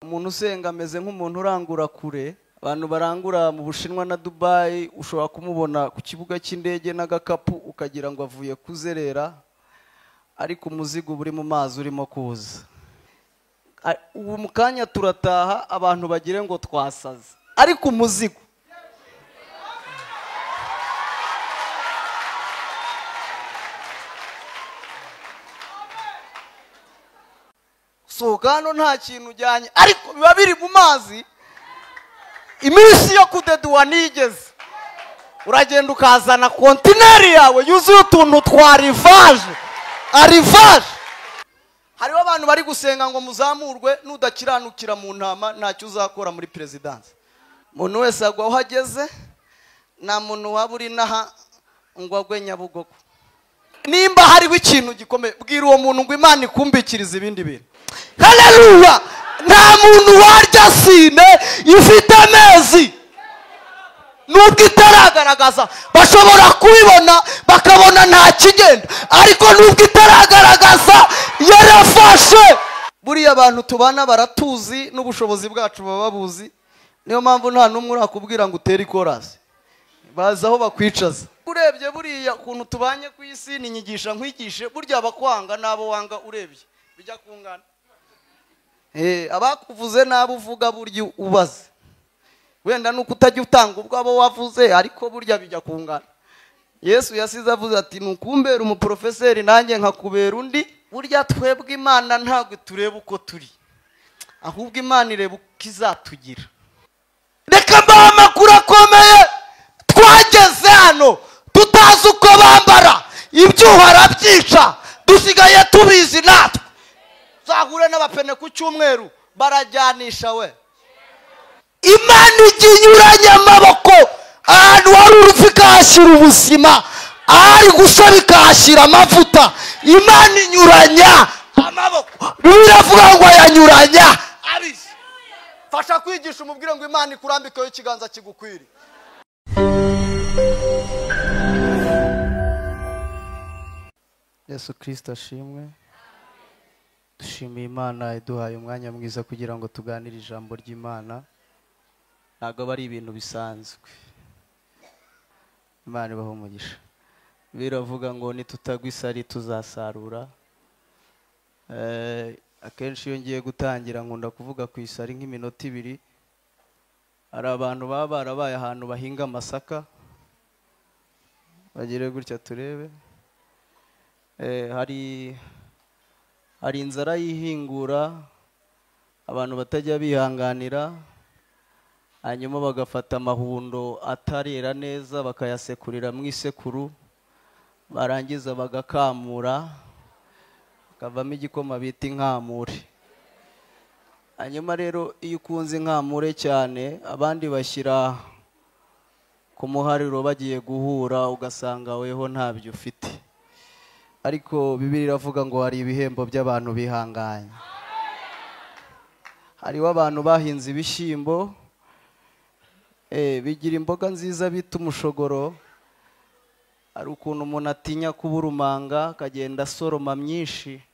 Umuntu usenga ameze nk'umuntu urangura kure. Abantu barangura mu Bushinwa na Dubai, ushobora kumubona ku kibuga cy'indege n'agakapu ukagira ngo avuye kuzerera, ariko umuzigo uri mu mazi urimo kuza. Ubu mu kanya turataha abantu bagire ngo twasaze, ariko umuzigo sohoka hano nta kintu ujyanye, ariko biba biri mu mazi. Iminsi yo kudeduwa nigeze, uragenda ukazana kontineri yawe yuzuye utuntu twa rivaje arivaje. Hariho abantu bari gusenga ngo muzamurwe, nudakiranukira mu ntama ntacyo uzakora muri perezidansi. Umuntu wese agwa aho ageze, nta muntu waba uri naha ngo agwe Nyabugogo. Nimba hariho ikintu gikomeye, bwira uwo muntu ngo Imana ikumbikirize ibindi bintu. Haleluya! Nta muntu warya sine ifite amezi nubwo itaragaragaza. Bashobora kubibona bakabona nta kigenda, ariko nubwo itaragaragaza yarafashe. Buriya abantu tubana baratuzi n'ubushobozi bwacu baba babuzi, niyo mpamvu nta n'umwe urakubwira ngo utere ikorasi, baza aho bakwicaza. Urebye buriya ukuntu tubanye ku isi, ninyigisha nkwigishe, burya abakwanga n'abo wanga urebye bijya kungana. Abakuvuze nabo uvuga burya ubaze, wenda nuko utajya utanga ubwo abo wavuze, ariko burya bijya kungana. Yesu yasize avuze ati nukumbera umuprofeseri nanjye nkakubera undi. Burya twebwe Imana ntabwo tureba uko turi, ahubwo Imana ireba uko izatugira. Reka mbahe amakuru akomeye. Twageze hano tutazi uko bambara, ibyuho arabyica, dusigaye tubizi natwe. Zahure n'abapene ku cyumweru barajyanisha we. Imana ijya inyuranya amaboko, ahantu hari urupfu ikahashyira ubuzima, ahari gusaba ikahashyira amavuta. Imana inyuranya amaboko, biravuga ngo yanyuranya abizi. Fasha kwigisha umubwire ngo Imana ikurambikeho ikiganza kigukwiriye. Yesu Kristo ashimwe. Dushimiye Imana iduhaye umwanya mwiza kugira ngo tuganire ijambo ry'Imana. Ntabwo bari ibintu bisanzwe. Imana ibahe umugisha. Biravuga ngo nitutagwa isari tuzasarura. Akenshi iyo ngiye gutangira nkunda kuvuga ku isari nk'iminota ibiri. Hari abantu baba barabaye ahantu bahinga amasaka, bagire gutya turebe. Hari inzara y'ihingura abantu batajya bihanganira, hanyuma bagafata amahundo atarera neza bakayasekurira mu isekuru, barangiza bagakamura kavamo igikoma bita inkamure. Hanyuma rero iyo ukunze inkamure cyane, abandi bashyira ku muhariro bagiye guhura, ugasanga weho ntabyo ufite. Ariko Bibiliya iravuga ngo hari ibihembo by'abantu bihanganye. Hariho abantu bahinze ibishyimbo, bigira imboga nziza bita umushogoro. Hari ukuntu umuntu atinya kuburumanga akagenda asoroma myinshi,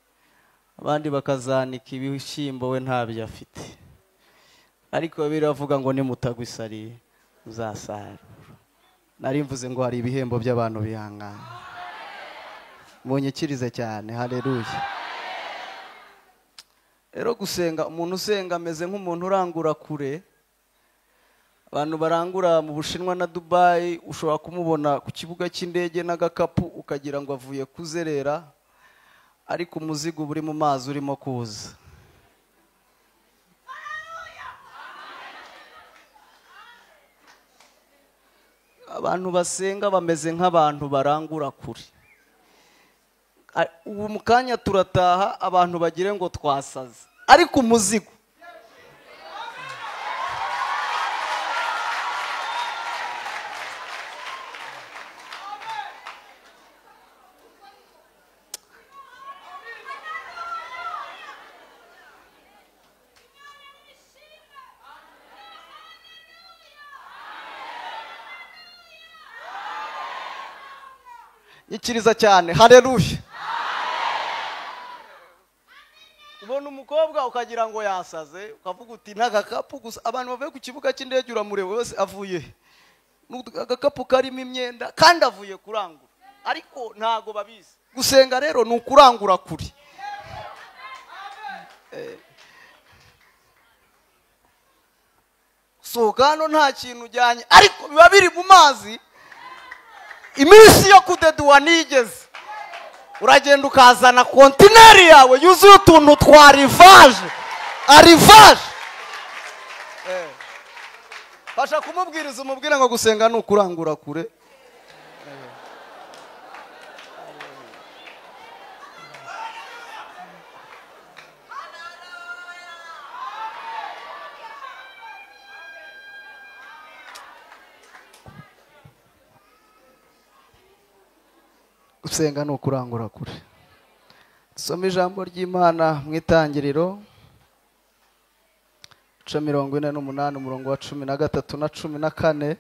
abandi bakazanika ibishyimbo we ntabyo afite. Ariko Bibiliya iravuga ngo nimutagwa isari muzasarura. Nari mvuze ngo hari ibihembo by'abantu bihanganye. Munyikirize cyane, haleluya. Rero gusenga, umuntu usenga ameze nk'umuntu urangura kure. Abantu barangura mu Bushinwa na Dubai, ushobora kumubona ku kibuga cy'indege n'agakapu ukagira ngo avuye kuzerera, ariko umuzigo uri mu mazi urimo kuza. Abantu basenga bameze nk'abantu barangura kure. Ubu mu kanya turataha abantu bagire ngo twasaze, ariko umuzigo nyikiriza cyane. Haleluya. Ubona umukobwa Umukobwa ukagira ngo yasaze, ukavuga uti n'agakapu gusa. Abantu bavuye ku kibuga cy'indege uramureba wese avuye agakapu karimo imyenda kandi avuye kurangura, ariko ntago babizi. Gusenga rero ni ukurangura kuri. Sohoka hano nta kintu ujyanye, ariko biba biri mu mazi. Iminsi yo kudeduwa nigeze, uragenda ukazana kontineri yawe yuzuye utuntu twa rivaje arivaje. Fasha kumubwiriza, umubwire ngo gusenga ni ukurangura kure. Gusenga ni ukurangura kure. Dusome ijambo ry'Imana mu Itangiriro 48 umurongo wa 13 na 14,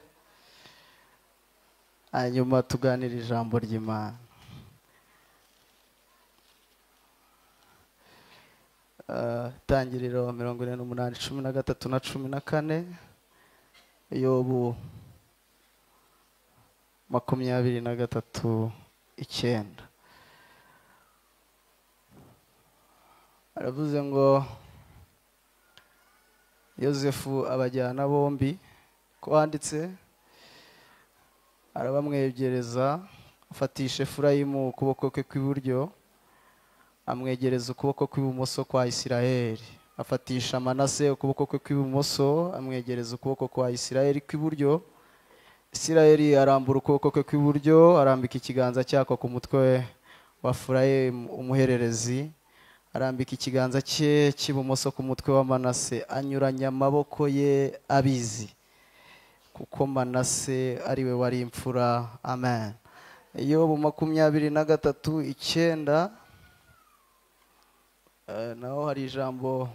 hanyuma tuganire ijambo ry'Imana. Itangiriro 48 13 na 14, Yobu 23 9. Aravuze ngo Yosefu abajyana bombi, ko handitse, arabamwegereza, afatisha Efurayimu ukuboko kwe kw'iburyo, amwegereza ukuboko kw'ibumoso kwa Isirayeli, afatisha Manase ukuboko kwe kw'ibumoso, amwegereza ukuboko kwa Isirayeli kw'iburyo. Isirayeli arambura ukuboko kwe kw'iburyo, arambika ikiganza cyako ku mutwe wa Efurayimu umuhererezi, arambika ikiganza cye cy'ibumoso ku mutwe wa Manase, anyuranya amaboko ye abizi, kuko Manase ariwe wari imfura. Amen. Yobu 23 9, naho hari ijambo.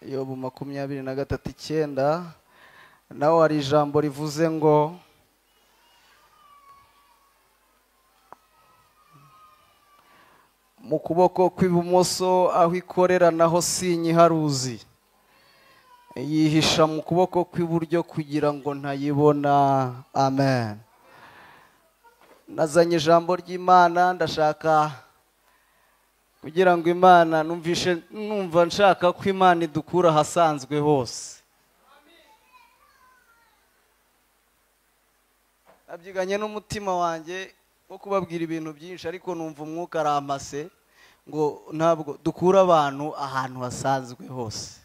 Yobu 23 9, naho hari ijambo rivuze ngo mu kuboko kw'ibumoso aho ikorera naho sinyiharuzi, yihisha mu kuboko kw'iburyo kugira ngo ntayibona. Amen. Nazanye ijambo ry'Imana, ndashaka kugira ngo Imana numvishe, numva nshaka ko Imana idukura ahasanzwe hose. Nabyiganye n'umutima wanjye wo kubabwira ibintu byinshi, ariko numva umwuka arampase ngo ntabwo dukura abantu ahantu hasanzwe hose.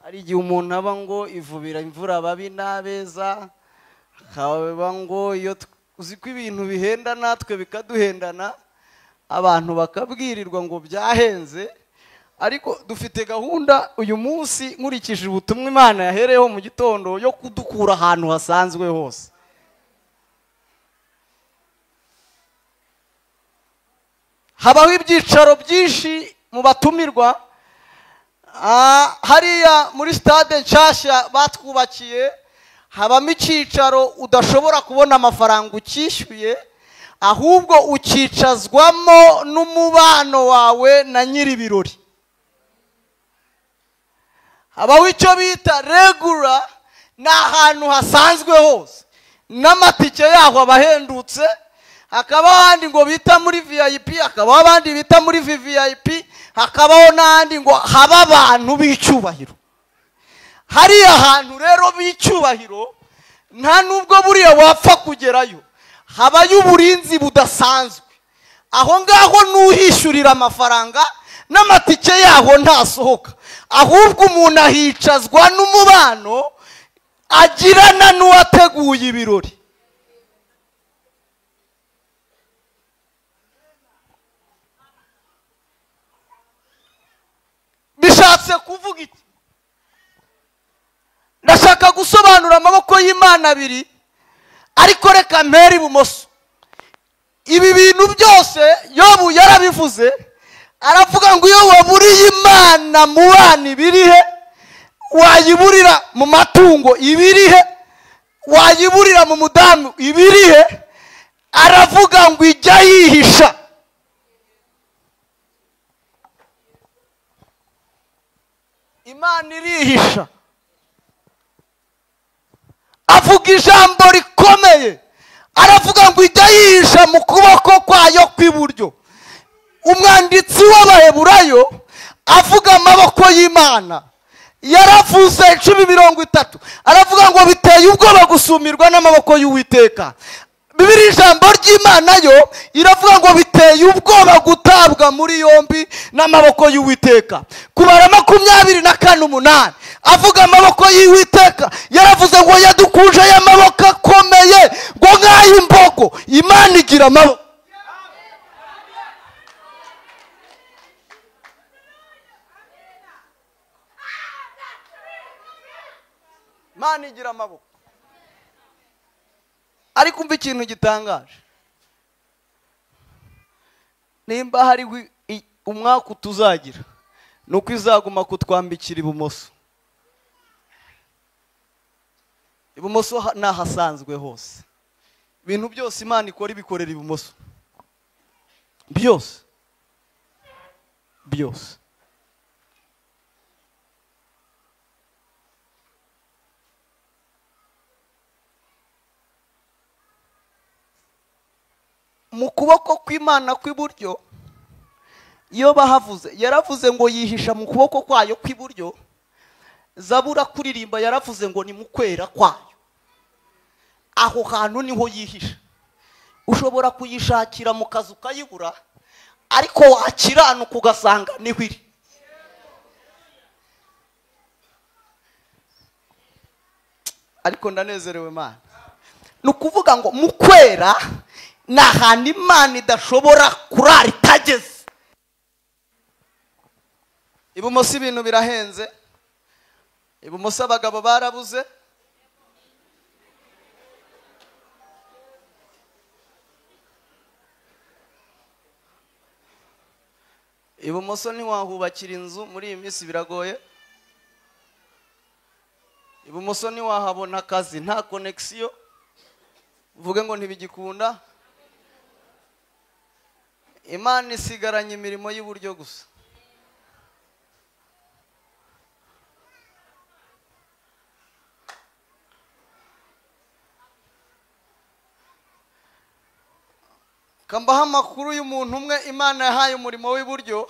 Hari igihe umuntu aba ngo ivubira imvura babi n'abeza, akaba ngo iyo uzi ko ibintu bihenda natwe bikaduhendana, abantu bakabwirirwa ngo byahenze. Ariko dufite gahunda uyu munsi, nkurikije ubutumwa Imana yahereyeho mu gitondo, yo kudukura ahantu hasanzwe hose. Habaho ibyicaro byinshi mu batumirwa. Hariya muri stade nshasha batwubakiye, habamo icyicaro udashobora kubona amafaranga ukishyuye, ahubwo ukicazwamo n'umubano wawe na nyiri ibirori. Habaho icyo bita regular, ni ahantu hasanzwe hose, n'amatike yaho abahendutse. Hakabaho ahandi ngo bita muri VIP, hakabaho abandi bita muri VVIP, hakabaho n'ahandi ngo haba abantu b'icyubahiro. Hariya hantu rero b'icyubahiro nta nubwo buriya wapfa kugerayo, habayo uburinzi budasanzwe. Aho ngaho nuhishyurira amafaranga n'amatike yaho ntasohoka, ahubwo umuntu ahicazwa n'umubano agirana n'uwateguye ibirori. Bishatse kuvuga iki? Ndashaka gusobanura amaboko y'Imana abiri, ariko reka mpere ibumoso. Ibi bintu byose Yobu yarabivuze, aravuga ngo iyo waburiye Imana mu bana ibirihe, wayiburira mu matungo ibirihe, wayiburira mu mudamu ibirihe. Aravuga ngo ijya yihisha. Imana irihisha. Avuga ijambo rikomeye, aravuga ngo ijya yihisha mu kuboko kwayo kw'iburyo. Umwanditsi w'Abaheburayo avuga amaboko y'Imana, yaravuze 10:30, aravuga ngo biteye ubwoba gusumirwa n'amaboko y'Uwiteka. Bibiri ijambo ry'Imana yo iravuga ngo biteye ubwoba gutabwa muri yombi n'amaboko y'Uwiteka. Kubara 24:8 avuga amaboko y'Uwiteka, yaravuze ngo yadukuje y'amaboko akomeye ngo nk'ay'imbogo. Imana igira amaboko. Imana igira amaboko. Ariko umva ikintu gitangaje, nimba hari umwaka tuzagira nuko izaguma kutwambikira ibumoso. Ibumoso nahasanzwe hose, ibintu byose Imana ikora ibikorera ibumoso, byose byose. Mu kuboko kw'Imana kw'iburyo iyo bahavuze, yaravuze ngo yihisha mu kuboko kwayo kw'iburyo. Zabura kuririmba yaravuze ngo ni mu kwera kwayo. Aho hantu niho yihisha. Ushobora kuyishakira mu kazu ukayibura, ariko wakiranuka ugasanga niho iri. Ariko ndanezerewe Mana. Ni ukuvuga ngo mu kwera ni ahantu Imana idashobora kurara itageze. Ibumoso ibintu birahenze, ibumoso abagabo barabuze. Ibumoso ntiwahubakira inzu muri iyi minsi biragoye. Ibumoso ntiwahabona akazi nta connection, uvuge ngo ntibigikunda. Imana isigaranye imirimo y'iburyo gusa. Kambaha amakuru y'umuntu umwe Imana yahaye umurimo w'iburyo,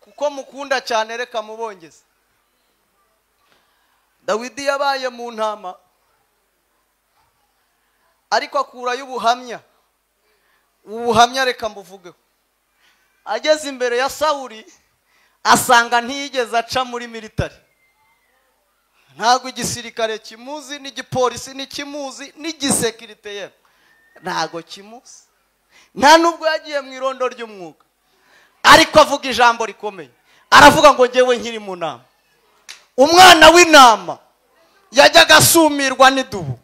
kuko mukunda cyane reka mubongeze. Dawidi yabaye mu ntama, ariko akurayo ubuhamya. Ubuhamya reka mbuvugeho. Ageze imbere ya Sawuli asanga ntiyigeze aca muri military. Ntago igisirikare kimuzi, n'igipolisi n'ikimuzi, n'igisekirite ye ntago kimuzi. Nta nubwo yagiye mu irondo ry'umwuga. Ariko avuga ijambo rikomeye, aravuga ngo ngewe nkiri mu nama, umwana w'intama yajyaga asumirwa n'idubu,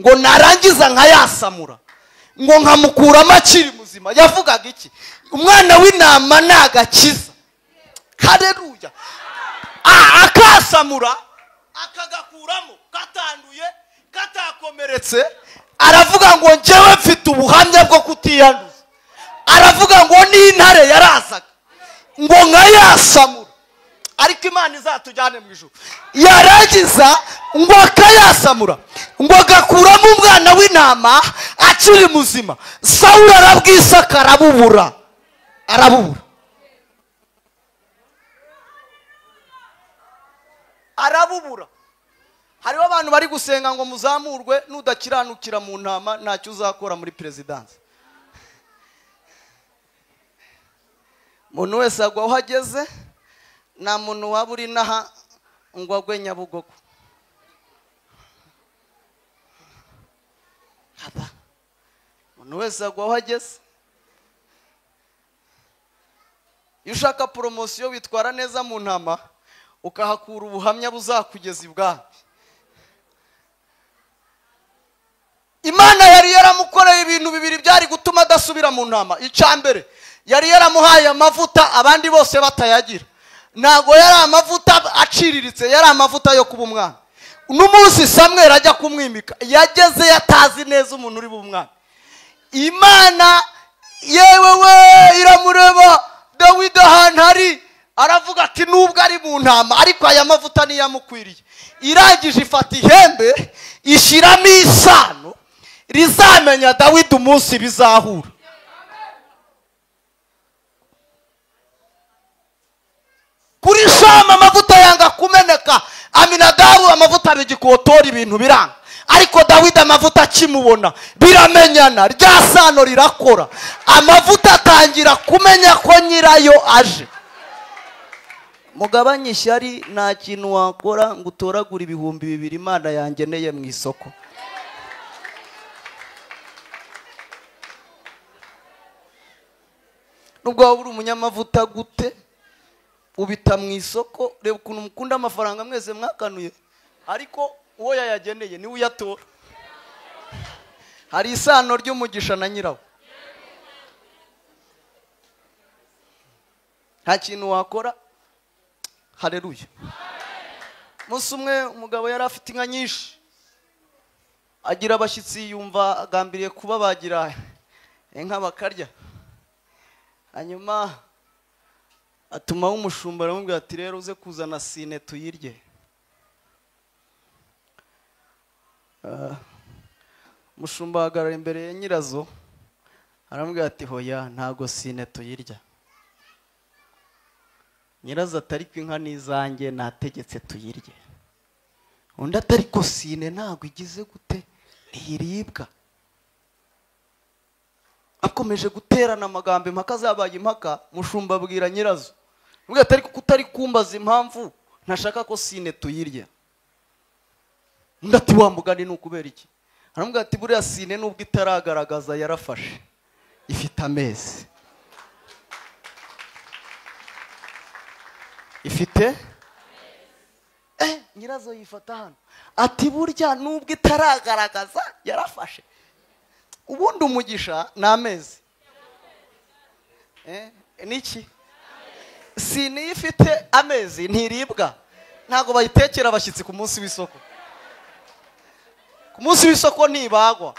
ngo narangiza nkayasamura, ngo nkamukuramo akiri muzima. Yavugaga iki? Umwana w'intama nagakiza. Haleluya. Akasamura akagakuramo katanduye katakomeretse. Aravuga ngo njyewe mfite ubuhamya bwo kutiyanduza. Aravuga ngo n'intare yarazaga ngo nkayasamura, ariko Imana izatujyane mu ijuru. Yarangiza ngo akayasamura, ngo agakuramo umwana w'intama akiri muzima. Sawuli arabwisaka arabubura, arabubura, arabubura. Hariho abantu bari gusenga ngo muzamurwe, nudakiranukira mu ntama ntacyo uzakora muri perezidansi. Umuntu wese agwa aho ageze, nta muntu waba uri inaha ngo agwe Nyabugogo. Umuntu wese agwa aho ageze. Iyo ushaka poromosiyo witwara neza mu ntama, ukahakura ubuhamya buzakugeza ibwami. Imana yari yaramukoreye ibintu bibiri byari gutuma adasubira mu ntama. Icya mbere, yari yaramuhaye amavuta abandi bose batayagira. Ntago yari amavuta aciriritse, yari amavuta yo kuba umwana. N'umunsi Samweli ajya kumwimika, yageze yatazi neza umuntu uri bumwana. Imana yewe we iramureba Dawidi ahantu ari, aravuga ati nubwo ari mu ntama ariko aya mavuta niyamukwiriye. Irangije ifata ihembe ishyiramo isano rizamenya Dawidi umunsi bizahura. Kuri Shama amavuta yanga kumeneka, Aminadabu amavuta bigikotora ibintu biranga, ariko Dawidi amavuta akimubona biramenyana, rya sano rirakora, amavuta atangira kumenya ko nyirayo aje. Mugabanye ishyari, nta kintu wakora ngo utoragure 2000 Imana yangeneye mu isoko. Nubwo waba uri umunyamavuta gute, ubita mu isoko. Reba ukuntu mukunda amafaranga mwese mwakanuye, ariko uwo yayageneye niwe uyatora. Hari isano ry'umugisha na nyirawo. Nta kintu wakora. Haleluya. Umunsi umwe umugabo yari afite inka nyinshi, agira abashyitsi, yumva agambiriye kubabagira inka bakarya. Hanyuma atumaho umushumba aramubwira ati rero uze kuzana sine tuyirye. Umushumba ahagarara imbere ya nyirazo aramubwira ati hoya ntago sine tuyirya. Nyirazo atari ko inka n'izanjye nategetse tuyirye. Undi atari ko sine ntago igize gute, ntiribwa. Akomeje guterana amagambo, impaka zabaye impaka. Mushumba abwira nyirazo, aramubwira ati ariko kutari kumbaza impamvu ntashaka ko sine tuyirya. Undi ati wa mugani ni ukubera iki? Aramubwira ati buriya sine nubwo itaragaragaza yarafashe, ifite amezi, ifite nyirazo yifata hano ati burya nubwo itaragaragaza yarafashe. Ubundi umugisha ni amezi. Niki sine ifite amezi ntiribwa, ntago bayitekera abashyitsi ku munsi w'isoko. Ku munsi w'isoko ntibagwa,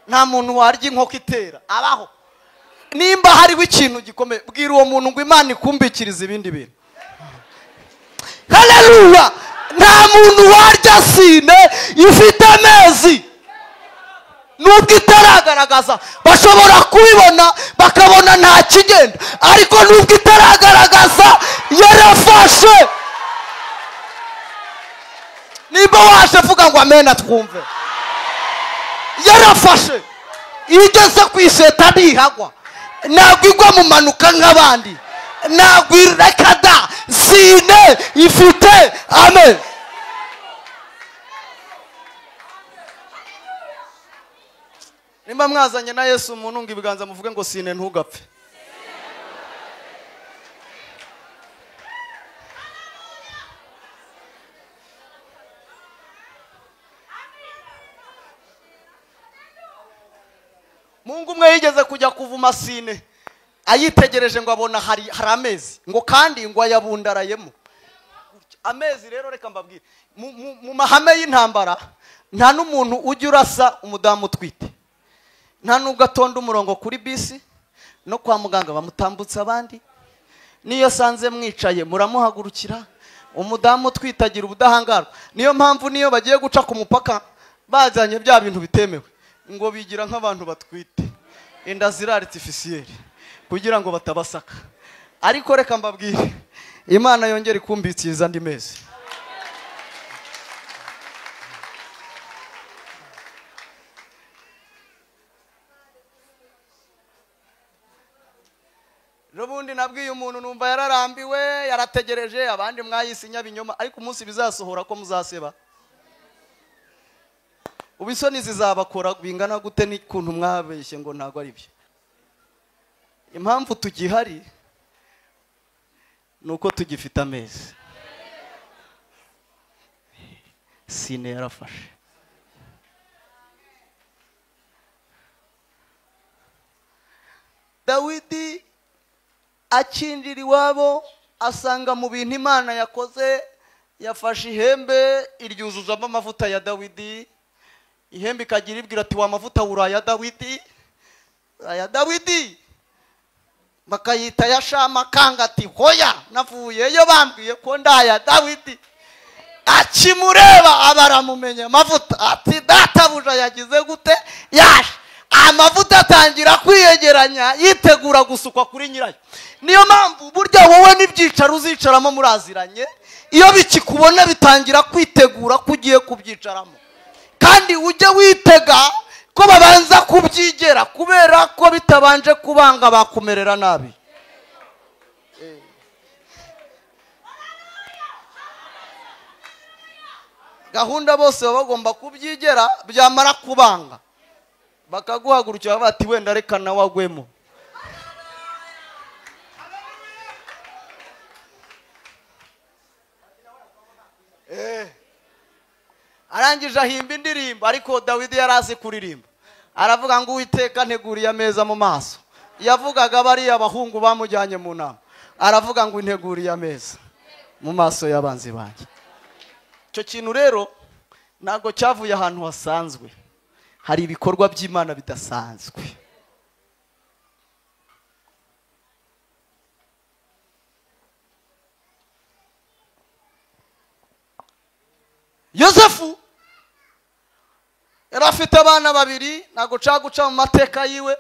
nta muntu warya inkoko itera abaho. Nimba hariho ikintu gikomeye, bwira uwo muntu ngo Imana ikumbikirize ibindi bintu. Haleluya! Nta muntu warya sine ifite amezi nubwo itaragaragaza. Bashobora kubibona bakabona nta kigenda, ariko nubwo itaragaragaza yarafashe. Nimba waje vuga ngo amena twumve. Yarafashe. Iyo igeze ku iseta ntihagwa, ntabwo igwa mu manuka nk'abandi, ntabwo irekada. Sine ifite amen. Nimba mwazanye na Yesu umuntu ngo ibiganza muvuge ngo sine ntugapfe. Mungu umwe yigeze kujya kuvuma sine, ayitegereje ngo abona hari amezi, ngo kandi ngo ayabundarayemo amezi. Rero reka mbabwire, mu mahame y'intambara nta n'umuntu ujya urasa umudamu utwite, nta nubwo atonda umurongo kuri bisi no kwa muganga bamutambutsa abandi. Niyo asanze mwicaye muramuhagurukira. Umudamu utwitagira ubudahangarwa. Niyo mpamvu niyo bagiye guca ku mupaka bazanye bya bintu bitemewe, ngo bigira nk'abantu batwite inda ziri artificielle kugira ngo batabasaka. Ariko reka mbabwire, Imana yongera ikumbikiriza andi mezi. N'ubundi nabwiye umuntu numva yararambiwe, yarategereje, abandi mwayisinya binyoma, ariko umunsi bizasohora ko muzaseba. Ubisoni zizabakora bingana gute n'ikuntu mwabeshye ngo ntago ari byo. Impamvu tugihari nuko tugifite amezi. Sine yarafashe. Dawidi akinjira iwabo asanga mu bintu Imana yakoze, yafashe ihembe iryuzuzamo amavuta ya Dawidi. Ihembe ikagira ibwira ati wa mavuta uraya Dawidi. Aya Dawidi bakayita ya Shama kanga ati hoya navuyeyo bambwiye ko ndaya Dawidi. Akimureba abaramumenya amavuta ati databuja yagize gute yaje. Amavuta atangira kwiyegeranya yitegura gusukwa kuri nyirayo. Niyo mpamvu burya wowe n'ibyicaro uzicaramo muraziranye, iyo bikikubona bitangira kwitegura ko ugiye kubyicaramo. Kandi ujye witega ko babanza kubyigera, kubera ko bitabanje kubanga bakumerera nabi. Gahunda bose baba bagomba kubyigera, byamara kubanga bakaguhagurukira bati wenda reka nawe agwemo. Arangije ahimba indirimbo, ariko Dawidi yarazi kuririmba. Aravuga ngo Uwiteka nteguriye ameza mu maso. Yavugaga bariya abahungu bamujyanye mu nama. Aravuga ngo integuriye ameza mu maso y'abanzi banjye. Icyo kintu rero ntabwo cyavuye ahantu hasanzwe. Hari ibikorwa by'Imana bidasanzwe. Yosefu yari afite abana babiri, ntabwo nshaka guca mu mateka yiwe.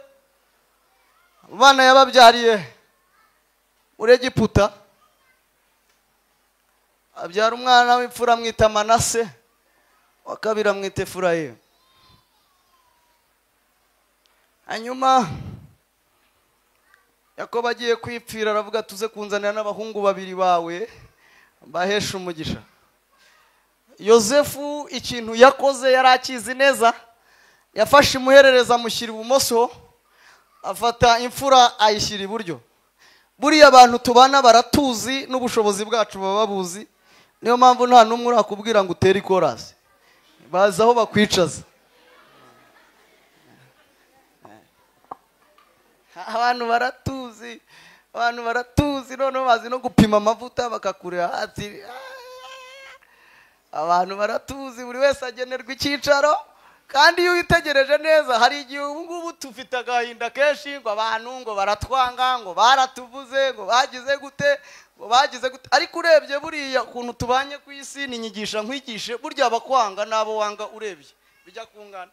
Abana yababyariye muri Egiputa. Abyara umwana w'imfura amwita Manase, wa kabiri amwita Efurayimu. Hanyuma Yakobo agiye kwipfira aravuga tuze kunzanira n'abahungu babiri bawe mbaheshe umugisha. Yosefu ikintu yakoze yari akizi neza, yafashe imuherereza amushyira ibumoso, afata imfura ayishyira iburyo. Buriya abantu tubana baratuzi n'ubushobozi bwacu baba babuzi, niyo mpamvu nta n'umwe urakubwira ngo utere ikorasi, bazi aho bakwicaza. Abantu baratuzi, abantu baratuzi, noneho bazi no gupima amavuta bakakureba ati abantu baratuzi, buri wese agenerwa icyicaro. Kandi iyo witegereje neza hari igihe ubu ngubu tufite agahinda kenshi ngo abantu ngo baratwanga, ngo baratuvuze, ngo bagize gute, ngo bagize gute. Ariko urebye buriya ukuntu tubanye ku isi, ni nyigisha nkwigishe, burya abakwanga n'abo wanga urebye bijya kungana.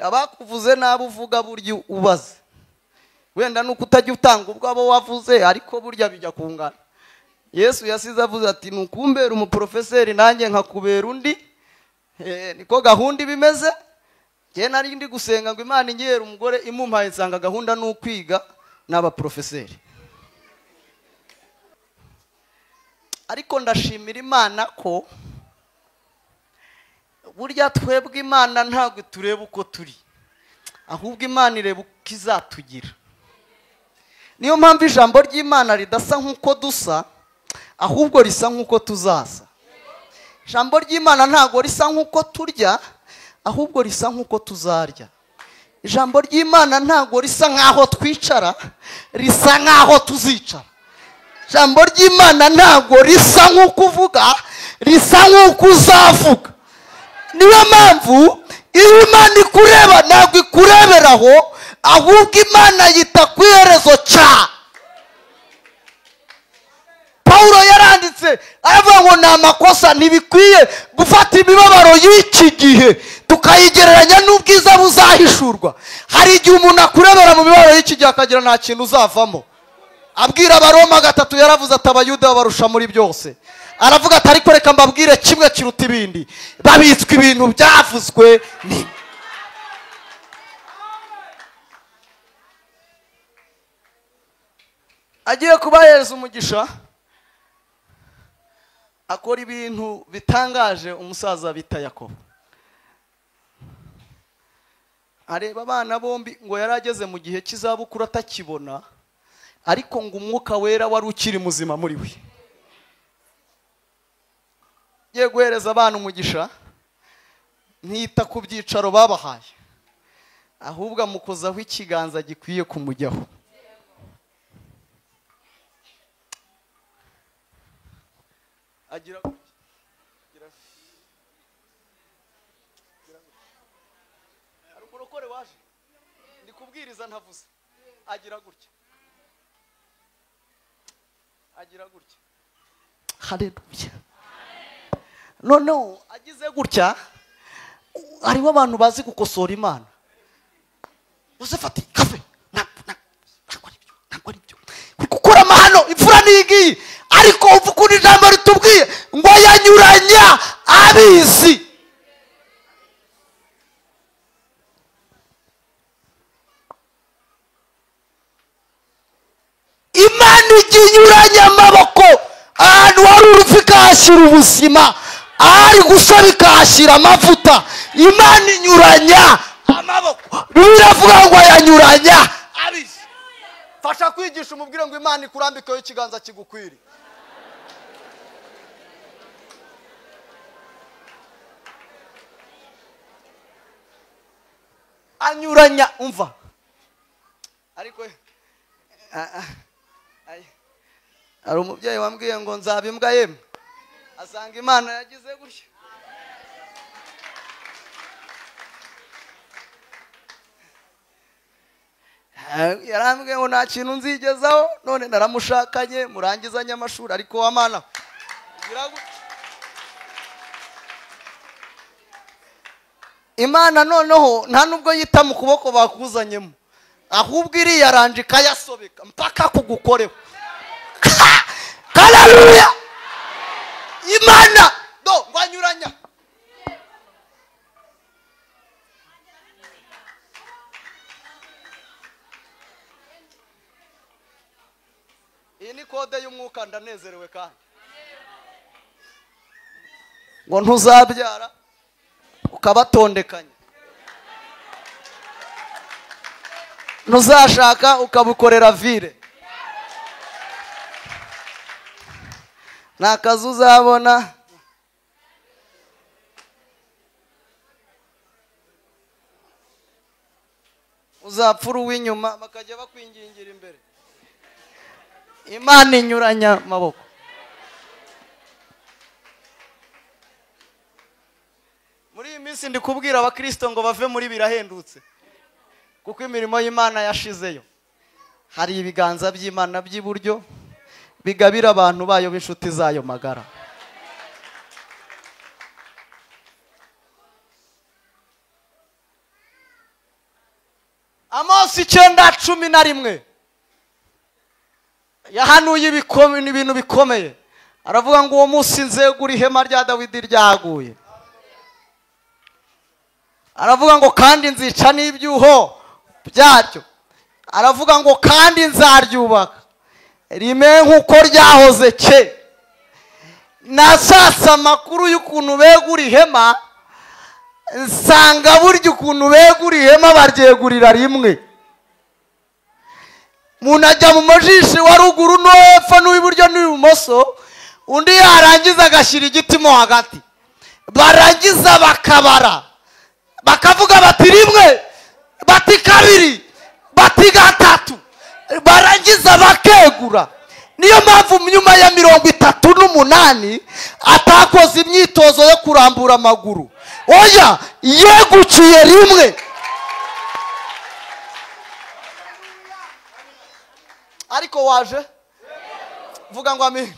Abakuvuze n'abo uvuga burya ubaze, wenda nuko utajya utanga ubwo abo wavuze, ariko burya bijya kungana. Yesu yasize avuze ati nukumbera umuprofeseri nanjye nkakubera undi. Niko gahunda ibimeze. Njye nari ndi gusenga ngo Imana ingere umugore imumpaye, nsanga gahunda n'ukwiga n'abaprofeseri. Ariko ndashimira Imana ko burya twebwe Imana ntabwo tureba uko turi, ahubwo Imana ireba uko izatugira. Niyo mpamvu ijambo ry'Imana ridasa nk'uko dusa, ahubwo risa nk'uko tuzasa. Ijambo ry'Imana ntabwo risa nk'uko turya, ahubwo risa nk'uko tuzarya. Ijambo ry'Imana ntabwo risa nk'aho twicara, risa nk'aho tuzicara. Ijambo ry'Imana ntabwo risa nk'uko uvuga, risa nk'uko uzavuga. Niyo mpamvu iyo Imana ikureba ntabwo ikureberaho, ahubwo Imana yita ku iherezo cya. Paulo yaranditse aravuga ngo ni amakosa, ntibikwiye gufata imibabaro y'iki gihe tukayigereranya n'ubwiza buzahishurwa. Hari igihe umuntu akurebera mu mibabaro y'iki gihe akagira nta kintu uzavamo. Abwira Abaroma 3 yaravuze ati Abayuda barusha muri byose. Aravuga ati ariko reka mbabwire kimwe kiruta ibindi, babitswe ibintu byavuzwe ni. Agiye kubahereza umugisha akora ibintu bitangaje. Umusaza bita Yakobo areba abana bombi, ngo yarageze mu gihe cy'izabukuru atakibona, ariko ngo umwuka wera wari ukiri muzima muri we. Agiye guhereza abana umugisha, ntiyita ku byicaro babahaye, ahubwo amukozaho ikiganza gikwiye kumujyaho. Agira Kubwiriza ntavuze. Agira gutya, agira gutya. Haleluya. Noneho agize gutya, hariho abantu bazi gukosora Imana. Yosefu ati kafe, ntabwo ari byo, ntabwo ari byo. Uri gukora amahano, imfura niyi ngiyi. Ariko umva ukuntu ijambo ritubwiye ngo yanyuranya abizi. Imana ijya inyuranya amaboko, ahantu hari urupfu ikahashyira ubuzima, ahari gusaba ikahashyira amavuta. Imana inyuranya amaboko. Bibiliya iravuga ngo yanyuranya abizi. Fasha kwigisha umubwire ngo Imana ikurambikeho ikiganza kigukwiriye. Anyuranya, umva. Ariko hari umubyeyi wambwiye ngo nzaba imbwa yemwe, asanga Imana yagize gutya. Yarambwiye ngo nta kintu nzigezaho, none naramushakanye murangizanye amashuri, ariko wa Mana ugira gutya. Imana noneho nta nubwo yita mu kuboko bakuzanyemo, ahubwo iriyaranje ikayasobeka mpaka kugukoreho. Haleluya. Imana do ngo anyuranya. Iyi ni kode y'umwuka, ndanezerewe kandi. Ngo ntuzabyara ukabatondekanya, ntuzashaka ukabukorera vire, nta kazi uzabona. Uzapfura uw'inyuma bakajya bakwingingira imbere. Imana inyuranya amaboko. Muri iyi minsi ndi kubwira abakristo ngo bave muri birahendutse, kuko imirimo y'Imana yashizeyo. Hari ibiganza by'Imana by'iburyo bigabira abantu bayo b'inshuti zayo magara. Amosi 9:11 yahanuye ibintu bikomeye. Aravuga ngo uwo munsi nzegura ihema rya Dawidi ryaguye. Aravuga ngo kandi nzica n'ibyuho byaryo. Aravuga ngo kandi nzaryubaka rime nk'uko ryahoze ke. Nashatse amakuru y'ukuntu begura ihema, nsanga burya ukuntu begura ihema baryegurira rimwe. Umuntu ajya mu majishi wa ruguru no hepfo n'uw'iburyo n'ibumoso, undi yarangiza agashyira igiti mo hagati. Barangiza bakabara, bakavuga bati rimwe, bati kabiri, bati gatatu, barangiza bakegura. Niyo mpamvu nyuma ya 38 atakoze imyitozo yo kurambura amaguru. Oya, yegukiye rimwe. Ariko waje vuga ngo amen.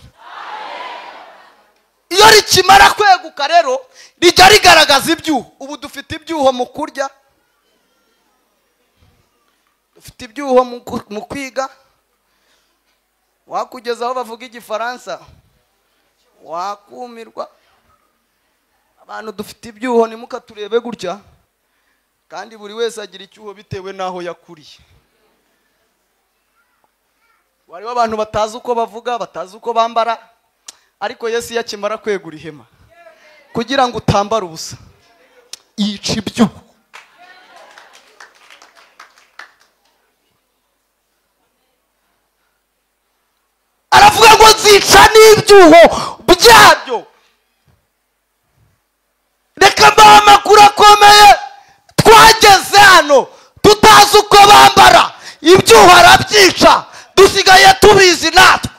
Iyo rikimara kweguka rero rijya rigaragaza ibyuho. Ubu dufite ibyuho mu kurya, dufite ibyuho mu kwiga. Wakugeza aho bavuga igifaransa wakumirwa. Abantu dufite ibyuho, ntimukaturebe gutya, kandi buri wese agira icyuho bitewe n'aho yakuriye. Hariho abantu batazi uko bavuga, batazi uko bambara, ariko Yesu iyo akimara kwegura ihema kugira ngo utambare ubusa, yica ibyuho. Aravuga ngo nzica n'ibyuho byabyo. Reka mbahe amakuru akomeye. Twageze hano tutazi uko bambara, ibyuho arabyica, dusigaye tubizi natwe.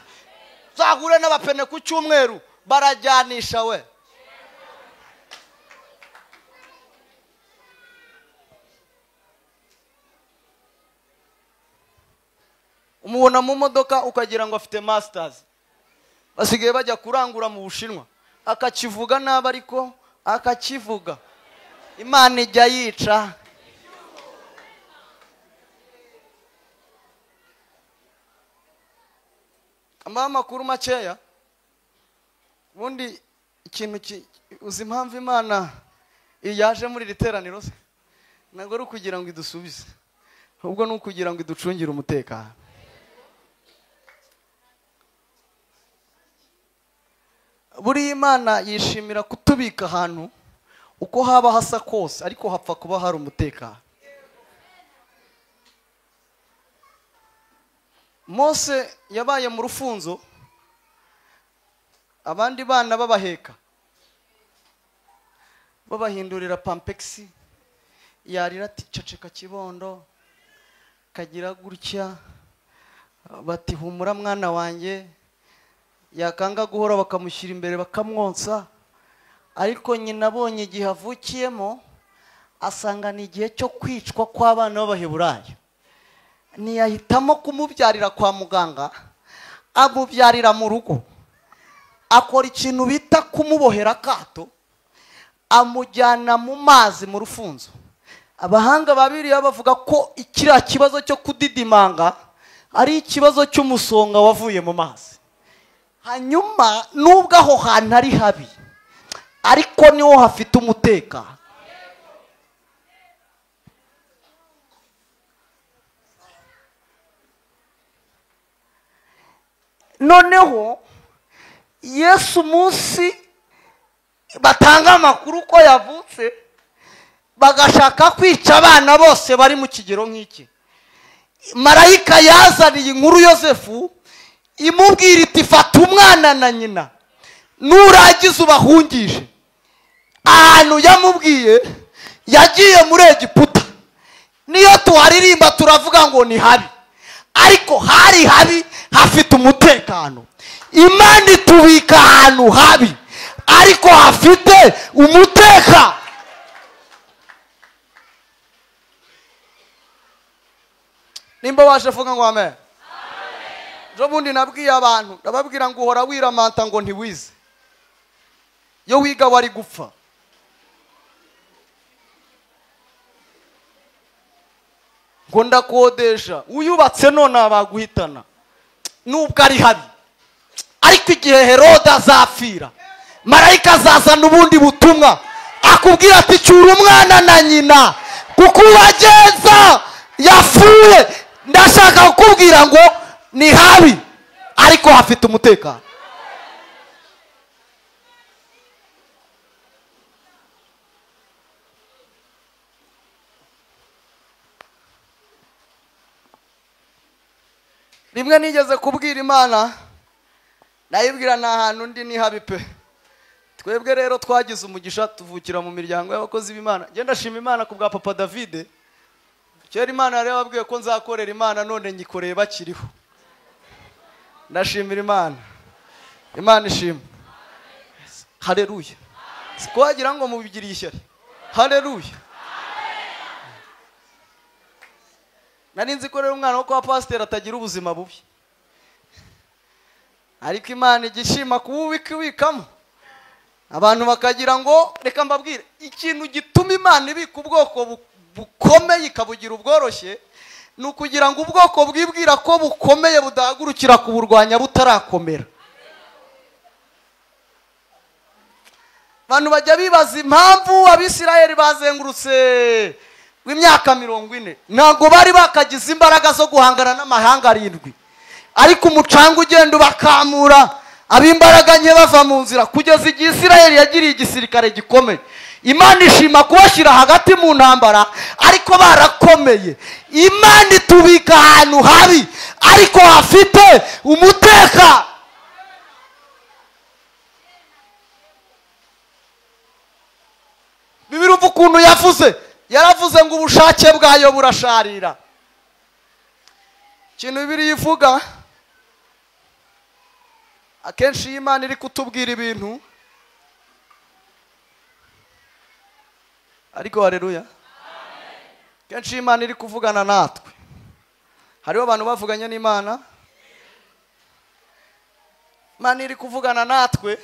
Uzahure n'abapene ku cyumweru barajyanisha we. Umubona mu modoka ukagira ngo afite masters. Basigaye bajya kurangura mu Bushinwa, akakivuga nabi ariko akakivuga. Imana ijya yica. Amakuru makeya. Ubundi ikintu uzi impamvu Imana yaje muri iri teraniro se? Ntabwo ari ukugira ngo idusubize, ahubwo ni ukugira ngo iducungire umutekano. Buriya Imana yishimira kutubika ahantu uko haba hasa kose, ariko hapfa kuba hari umutekano. Mose yabaye mu rufunzo, abandi bana babaheka, babahindurira pampexi, yarira ati ceceka kibondo, kagira gutya, bati humura mwana wanjye, yakanga guhora bakamushyira imbere bakamwonsa. Ariko nyina abonye igihe avukiyemo, asanga ni igihe cyo kwicwa kw'abana b'Abaheburayo. Ntiyahitamo kumubyarira kwa muganga, amubyarira mu rugo. Akora ikintu bita kumubohera akato, amujyana mu mazi mu rufunzo. Abahanga babiri bavuga ko ikiriya kibazo cyo kudidimanga ari ikibazo cy'umusonga wavuye mu mazi. Hanyuma nubwo aho hantu ari habi, ariko niho hafite umutekano. Noneho Yesu munsi batanga amakuru ko yavutse, bagashaka kwica abana bose bari mu kigero nk'iki. Marayika yazaniye inkuru Yosefu, imubwira iti fata umwana na nyina, nuragize ubahungishe. Ahantu yamubwiye yagiye muri Egiputa. Niyo tuharirimba turavuga ngo ni habi, ariko hari habi hafite umutekano. Imana itubika ahantu habi, ariko hafite umutekano. Nimba waje vuga ngo amen. Ejo bundi nabwiye abantu, ndababwira ngo uhora wiramanta ngo ntiwize. Iyo wiga wari gupfa. Ngo ndakodesha, uyubatse none abaguhitana. Nubwo ari habi, ariko igihe Herode azapfira, marayika azazana ubundi butumwa, akubwira ati cyura umwana na nyina, kuko ubagenza yapfuye. Ndashaka kukubwira ngo ni habi, ariko hafite umutekano. Rimwe nigeze kubwira Imana, nayibwira nta hantu ndi ni habi pe. Twebwe rero twagize umugisha tuvukira mu miryango y'abakozi b'Imana. Njye ndashima Imana ku bwa Papa David. Kera Imana yari yababwiye ko nzakorera Imana, none nyikoreye bakiriho. Ndashimira Imana. Imana ishimwe. Haleluya. Siko wagira ngo mubigiriye ishyari. Haleluya. Nari nzi ko rero umwana wo kwa pasiteri atagira ubuzima bubi, ariko Imana igishima kuwubikamo. Abantu bakagira ngo reka mbabwire ikintu gituma Imana ibika ubwoko bukomeye ikabugira ubworoshye, ni ukugira ngo ubwoko bwibwira ko bukomeye budahagurukira kuburwanya butarakomera. Abantu bajya bibaza impamvu Abisirayeli bazengurutse w'imyaka 40, ntabwo bari bakagize imbaraga zo guhangana n'amahanga 7, ariko umucanga ugenda ubakamura, ab'imbaraga nke bava mu nzira, kugeza igihe Isirayeli yagiriye igisirikare gikomeye. Imana ishima kubashyira hagati mu ntambara, ariko barakomeye. Imana itubika ahantu habi, ariko hafite umutekano. Bibiliya ukuntu yavuze, yaravuze ngo ubushake bwayo burasharira. Ikintu Bibiliya ivuga akenshi iyo Imana iri kutubwira ibintu, ariko haleluya, kenshi iyo Imana iri kuvugana natwe, Hariho abantu bavuganye n'Imana. Imana iri kuvugana natwe.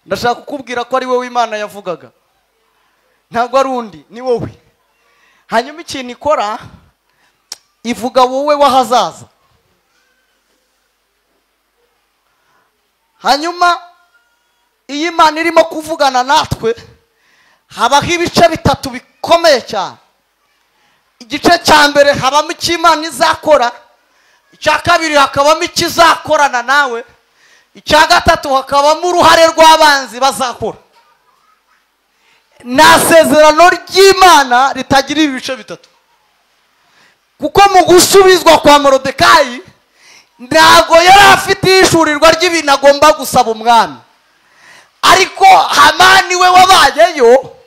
Ndashaka kukubwira ko ari wowe Imana yavugaga, ntabwo ari undi, ni wowe. Hanyuma ikintu ikora, ivuga wowe w'ahazaza. Hanyuma iyo Imana irimo kuvugana natwe, habaho ibice bitatu bikomeye cyane. Igice cya mbere habamo icyo Imana izakora, icya kabiri hakabamo ikizakorana nawe, icya gatatu hakabamo uruhare rw'abanzi bazakora. Nta sezerano ry'Imana ritagira ibice bitatu, kuko mu gusubizwa kwa Morodekayi ntabwo yari afite ihishurirwa ry'ibintu agomba gusaba umwami, ariko Hamani we wabayeyo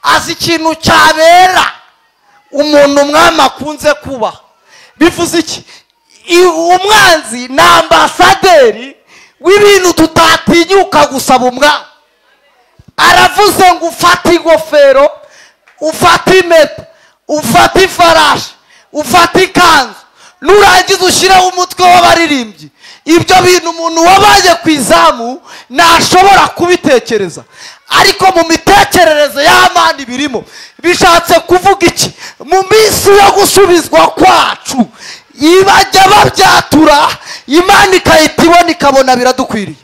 azi ikintu cyabera umuntu umwami akunze kuba. Bivuze iki? Umwanzi ni ambasaderi w'ibintu tutatinyuka gusaba umwami. Aravuze ngo ufate ingofero, ufate impeta, ufate ifarashi, ufate ikanzu, nurangiza ushyireho umutwe w'abaririmbyi. Ibyo bintu umuntu wabaye ku izamu ntashobora kubitekereza, ariko mu mitekerereze y'Amani birimo. Bishatse kuvuga iki? Mu minsi yo gusubizwa kwacu ibajya babyatura, Imana ikahita ibona, ikabona biradukwiriye.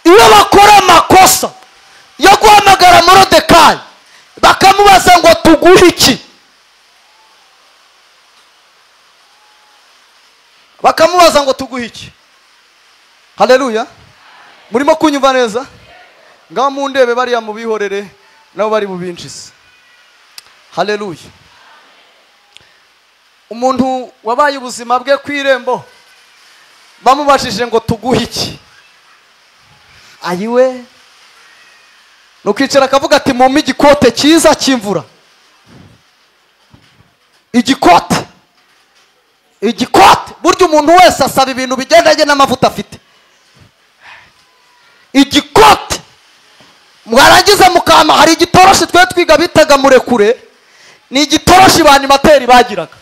Iyo bakora amakosa yo guhamagara Morodekayi bakamubaza ngo tuguhe iki, bakamubaza ngo tuguhe iki. Haleluya, murimo kunyumva neza? Ngaho mundebe bariya mubihorere, nabo bari bubinjize. Haleluya. Umuntu wabaye ubuzima bwe ku irembo bamubajije ngo tuguhe iki, ayiwe nukicara akavuga ati mumpe igikote cyiza cy'imvura. Igikote, igikote. Burya umuntu wese asaba ibintu bigendanye n'amavuta afite. Igikote mwarangiza mukama. Hari igitoroshi twe twiga bitaga murekure, ni igitoroshi ba animateri bagiraga.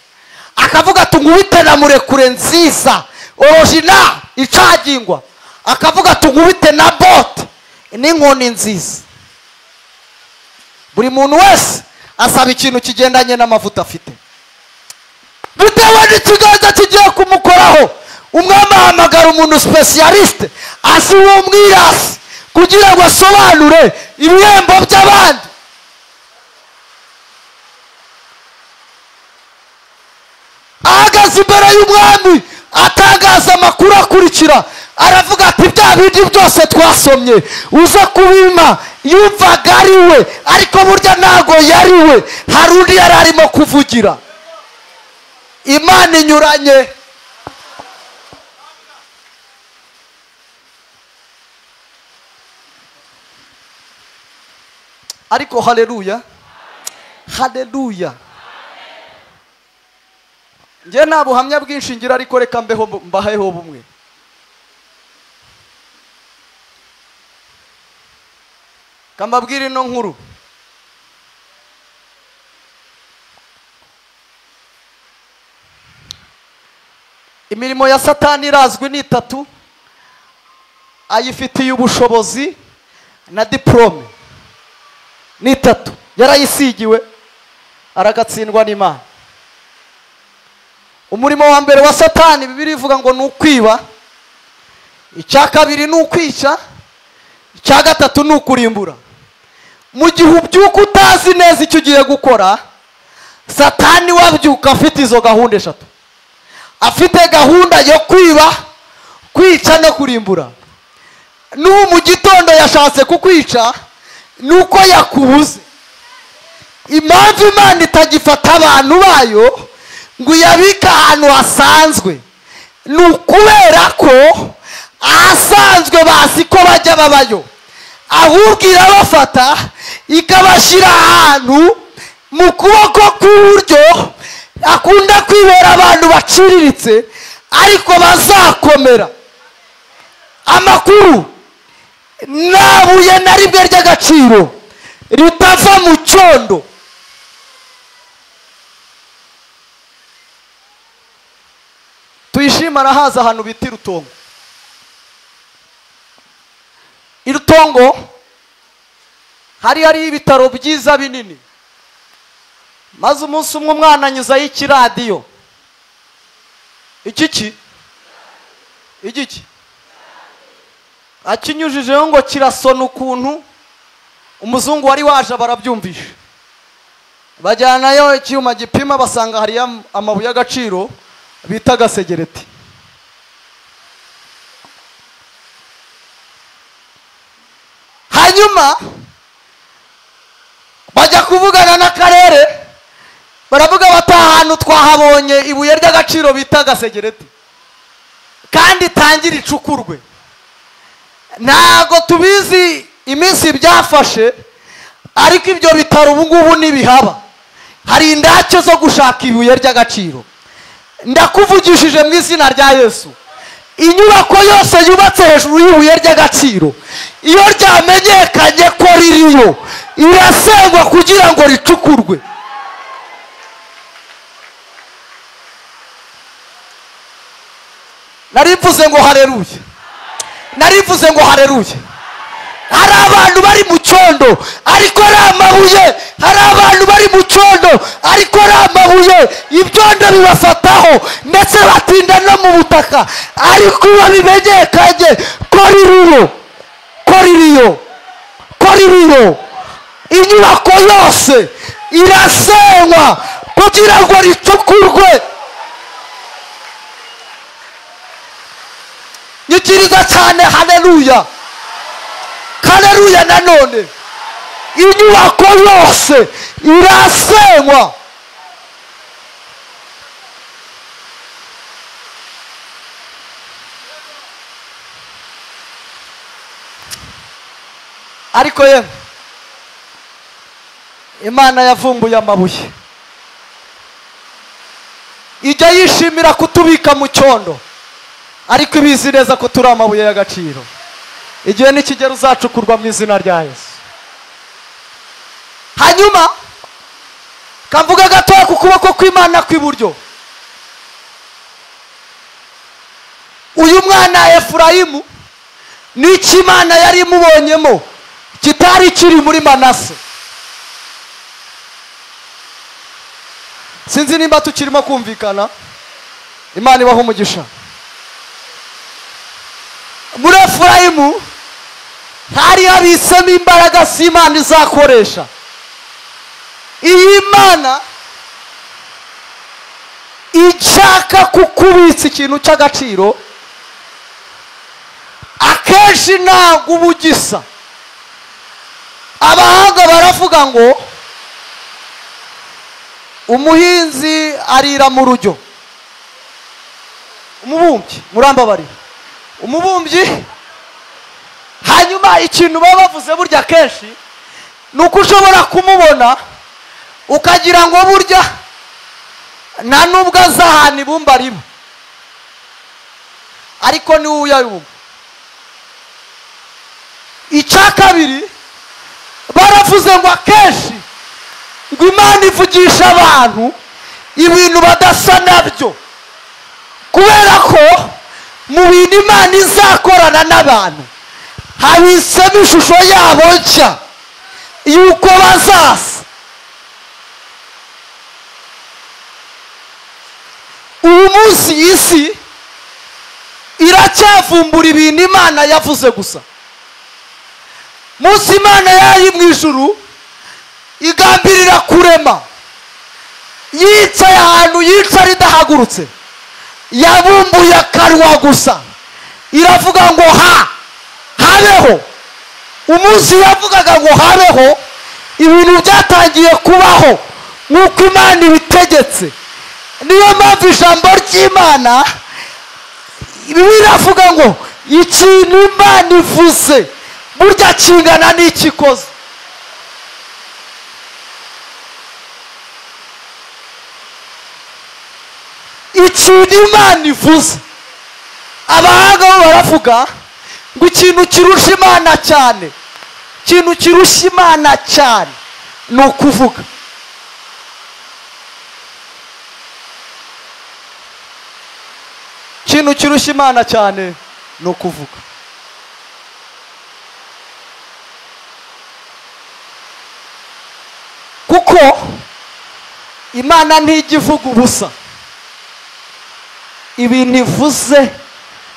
Akavuga ati nkubite na murekure nziza original icagingwa, akavuga ati nkubite na bote n'inkoni nziza. Buri muntu wese asaba ikintu kigendanye n'amavuta afite, bitewe n'ikiganza kigiye kumukoraho. Umwami ahamagara umuntu specialiste azi uwo mwirasi kugira ngo asobanure ibihembo by'abandi. Ahagaze imbere y'umwami atangaza amakuru akurikira, aravuga ati bya bindi byose twasomye uza kubima. Yumvaga ari we, ariko burya ntago yari we, hari undi yari arimo kuvugira. Imana inyuranye. Ariko haleluya, haleluya. Njye nta buhamya bwinshi ngira, ariko reka mbeho mbaheho bumwe. Kambabwira ino nkuru. Imirimo ya Satani irazwi ni itatu, ayifitiye ubushobozi na diplome. Ni itatu, yarayisigiwe aragatsindwa n'Imana. Umurimo wa mbere wa Satani Bibiliya ivuga ngo ni ukwiba, icya kabiri ni ukwica, icya gatatu ni ukurimbura. Mu gihe ubyuka utazi neza icyo ugiye gukora, Satani wabyuka afite izo gahunda eshatu. Afite gahunda yo kwiba, kwica no kurimbura. N'ubu mu gitondo yashatse kukwica nuko yakubuze. Impamvu Imana itagifata abantu bayo ngo yabika ahantu hasanzwe ni ukubera ko ahasanzwe bazi ko bajya babayo, ahubwo irabafata ikabashyira ahantu mu kuboko kw'iburyo akunda kwibera abantu baciriritse ariko bazakomera. Amakuru Nta buye na rimwe ry'agaciro ritava mu cyondo. Tuyishima arahaza ahantu bita Irutongo. Irutongo hari ibitaro byiza binini. Maze umunsi umwe umwana anyuzayo ikiradiyo. Igiki? Igiki? Akinyujijeho ngo kirasona ukuntu umuzungu wari waje barabyumvisha. Bajyanayo icyuma gipima basanga hari amabuye y'agaciro bita gasegereti. Hanyuma bajya kuvugana n'akarere, baravuga bati ahantu twahabonye ibuye ry'agaciro bita gasegereti kandi tangira icukurwe. Ntago tubizi iminsi byafashe, ariko ibyo bitaro ubu ngubu nibihaba. Hari indake zo gushaka ibuye ry'agaciro. Ndakuvugishije mu izina rya Yesu, inyubako yose yubatse hejuru y'ibuye ry'agaciro, iyo ryamenyekanye ko ririyo, irasengwa kugira ngo ricukurwe. Narivuze ngo haleluya. Narivuze ngo haleluya. Hari abantu bari mu cyondo ariko ari amabuye. Hari abantu bari mu cyondo ariko ari amabuye. Ibyondo bibafataho ndetse batinda no mu butaka, ariko babimenyekanye ko ririyo, ko ririyo, ko ririyo. Inyubako yose irasenywa kugira ngo ricukurwe. Nyikiriza cyane haleluya. Haleluya nanone. Inyubako yose irasenywa. Ariko ye Imana yavumbuye amabuye, ijya yishimira kutubika mu cyondo, ariko ibizi neza ko turi amabuye y'agaciro. Igihe nikigera uzacukurwa mu izina rya Yesu. Hanyuma kavuga gatoya ku kuboko kw'Imana kw'iburyo. Uyu mwana Efurayimu n'icyo Imana yari imubonyemo kitari kiri muri Manase. Sinzi nimba tukirimo kumvikana. Imana ibaho umugisha. Muri Efurayimu hari habitsemo imbaraga z'Imana izakoresha. Iyi Imana ishaka kukubitsa ikintu cy'agaciro, akenshi ntabwo uba ugisa. Abahanga baravuga ngo umuhinzi arira mu rujyo. Umubumbyi, murambabarira, umubumbyi. Hanyuma ikintu baba bavuze burya kenshi nuko ushobora kumubona ukagira ngo burya nta nubwo azahana ibumba riba, ariko ni wowe uyabumba. Icya kabiri baravuze ngo akenshi ngo Imana ivugisha abantu ibintu badasa nabyo, kubera ko mu bintu Imana izakorana n'abantu habitsemo ishusho yabo nshya yuko bazasa. Uyu munsi isi iracyavumbura ibintu Imana yavuze gusa. Munsi Imana yari mu ijuru igambirira kurema, yicaye ahantu yicara idahagurutse, yabumbuye akanwa gusa iravuga ngo ha habeho. Umunsi yavugaga ngo habeho, ibintu byatangiye kubaho nk'uko Imana ibitegetse. Niyo mpamvu ijambo ry'Imana biravuga ngo ikintu Imana ivuze burya kingana n'ikikoze. Ikintu Imana ivuze, abahanga bo baravuga Ngo ikintu kirusha Imana cyane, ikintu kirusha Imana cyane ni ukuvuga. Ikintu kirusha Imana cyane ni ukuvuga. Kuko Imana ntijya ivuga ubusa, ibintu ivuze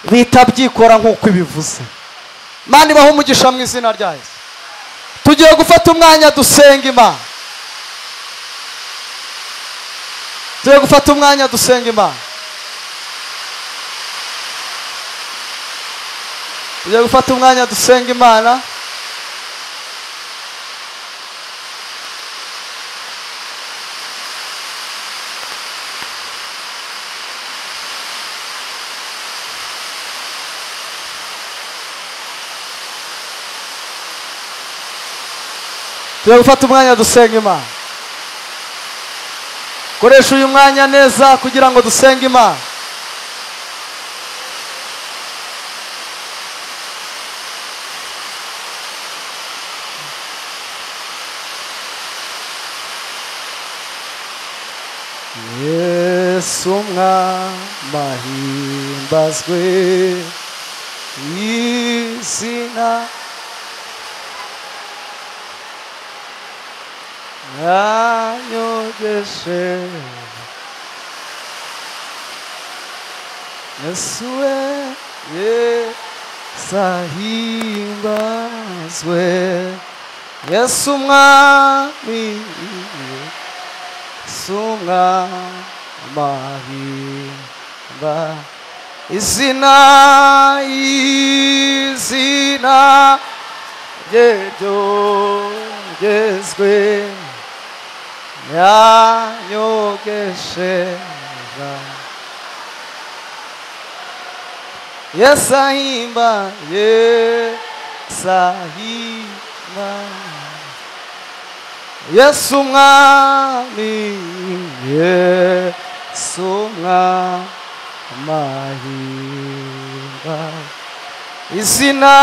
bihita byikora nk'uko ibivuze. Imana ibahe umugisha mu izina rya Yesu. Tugiye gufata umwanya dusenga Imana. Tugiye gufata umwanya dusenga Imana. Tugiye gufata umwanya dusenga Imana. Tugiye gufata umwanya dusenga Imana. Koresha uyu mwanya neza kugira ngo dusenge Imana. Yesu umwami ahimbazwe, izina yanyogeshe. Yesu we, Yesu ahimbazwe, Yesu umwami, Yesu umwami ahimba, izina, izina rye ryogezwe, yanyogesheje. Yesu ahimba, Yesu ahimba, Yesu umwami, Yesu umwami ahimba, izina,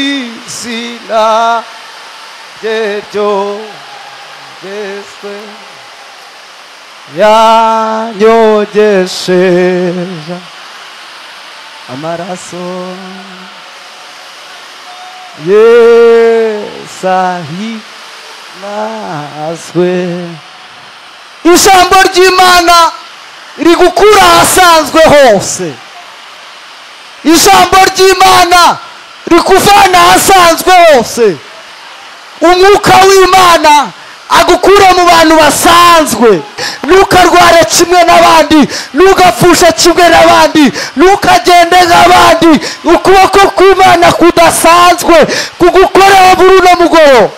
izina rye ryogezwe, yanyogesheje amaraso. Yesu ahimbazwe. Ijambo ry'Imana rigukura ahasanzwe hose. Ijambo ry'Imana rikuvana ahasanzwe hose. Umwuka w'Imana agukura mu bantu basanzwe. Ntukarware kimwe n'abandi, ntugapfushe kimwe n'abandi, ntukagende nk'abandi. Ukuboko kw'Imana kudasanzwe kugukoreho buri uno mugoroba.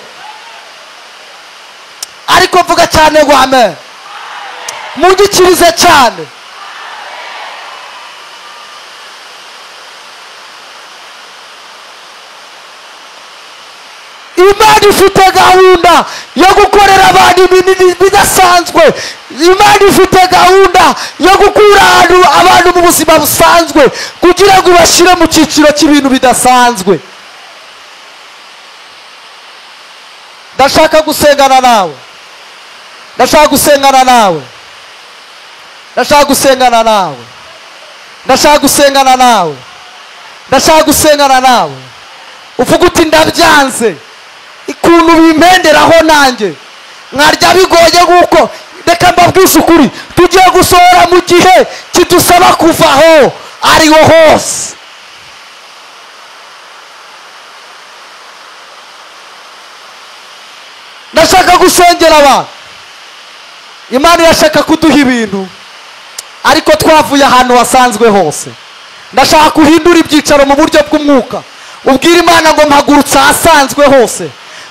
Ariko mvuga cyane ngo amen. Mugikirize cyane. Imana ifite gahunda yo gukorera abantu ibintu bidasanzwe. Imana ifite gahunda yo gukura abantu mu buzima busanzwe kugira ngo bashyire mu cyiciro cy'ibintu bidasanzwe. Ndashaka gusengana nawe. Ndashaka gusengana nawe. Ndashaka gusengana nawe. Ndashaka gusengana nawe. Ndashaka gusengana nawe. Uvuga uti ndabyanze, ikuntu bimpenderaho nanjye nkarya bigoye. Nguko reka mbabwize ukuri, tugiye gusohora mu gihe kidusaba kuvaho ariho hose. Ndashaka gusengera abantu. Imana irashaka kuduha ibintu, ariko twavuye ahantu hasanzwe hose. Ndashaka kuhindura ibyicaro mu buryo bw'umwuka. Ubwira Imana ngo mpagurutse ahasanzwe hose.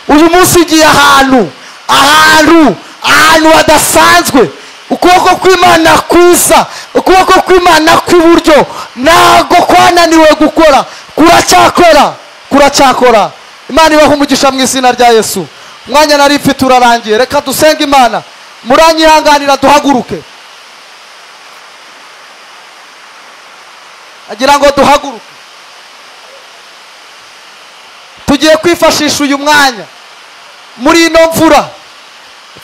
Uyu munsi ngiye ahantu, ahantu, ahantu hadasanzwe. Ukuboko kw'Imana kwiza, ukuboko kw'Imana kw'iburyo ntago kwananiwe gukora, kuracyakora, kuracyakora. Imana ibahe umugisha mu izina rya Yesu. Umwanya nari mfite urarangiye, reka dusenge Imana. Muranyihanganira duhaguruke. Agira ngo duhaguruke. Tugiye kwifashisha uyu mwanya muri ino mvura.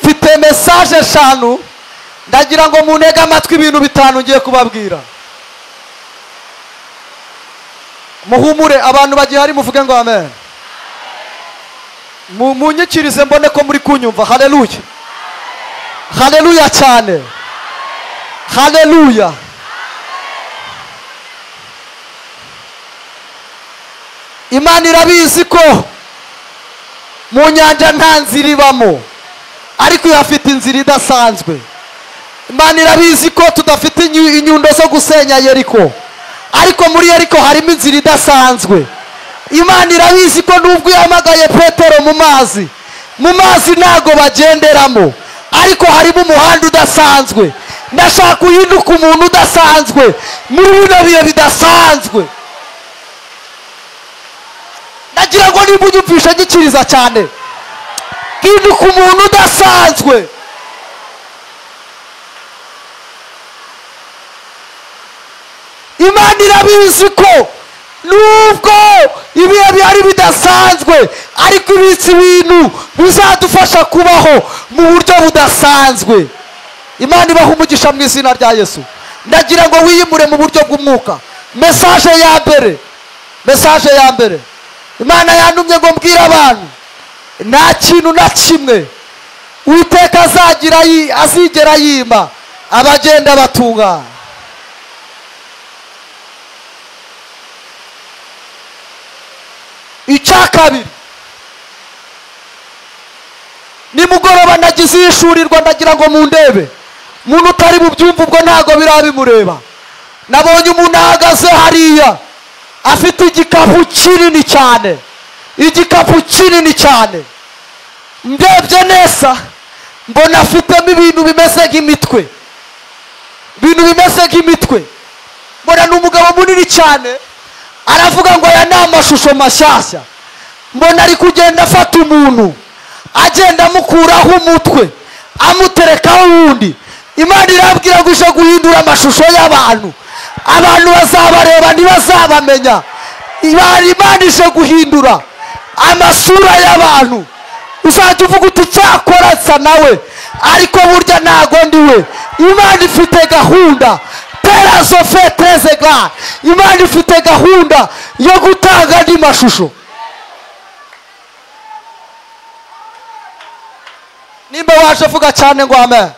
Mfite message 5, ndagira ngo muntege amatwi ibintu 5 ngiye kubabwira. Muhumure abantu bagihari muvuge ngo amen. Munyikirize mbone ko muri kunyumva. Haleluya. Haleluya cyane. Haleluya. Imana irabizi ko mu nyanja nta nzira ibamo, ariko ihafite inzira idasanzwe. Imana irabizi ko tudafite inyundo zo gusenya Yeriko, ariko muri Yeriko harimo inzira idasanzwe. Imana irabizi ko nubwo yahamagaye Petero mu mazi, mu mazi ntago bagenderamo, ariko harimo umuhanda udasanzwe. Ndashaka uhinduka umuntu udasanzwe muri bino bihe bidasanzwe. Ndagira ngo niba unyumvishe gikiriza cyane, hinduka umuntu udasanzwe. Imana irabizi ko nubwo ibihe byari bidasanzwe, ariko ibitse ibintu bizadufasha kubaho mu buryo budasanzwe. Imana ibaha umugisha mu izina rya Yesu. Ndagira ngo wiyimure mu buryo bw'umwuka. Message ya mbere, message ya mbere, Imana yantumye ngo mbwire abantu nta kintu na kimwe Uwiteka azagira azigera yima abagenda batungana. Icya kabiri, nimugoroba nagize ishurirwa, ndagira ngo mundebe. Umuntu utari bubyumva ubwo ntago birabimureba. Nabonye umuntu ahagaze hariya afite igikapu kinini cyane, igikapu kinini cyane. Ndebye neza mbona afitemo ibintu bimeze nk'imitwe, ibintu bimeze nk'imitwe. Mbona ni umugabo munini cyane, aravuga ngo aya ni amashusho mashyashya. Mbona ari kugenda afata umuntu, agenda amukuraho umutwe, amuterekaho uwundi. Imana irabwira ngo ije guhindura amashusho y'abantu, abantu bazabareba ntibazabamenya. Imana ije guhindura amasura y'abantu. Uzajya uvuga uti cyakora nsa nawe, ariko burya ntago ndiwe. Imana ifite gahunda. Terazofe trezega. Imana ifite gahunda yo gutanga andi mashusho. Nimba waje vuga cyane ngo amen.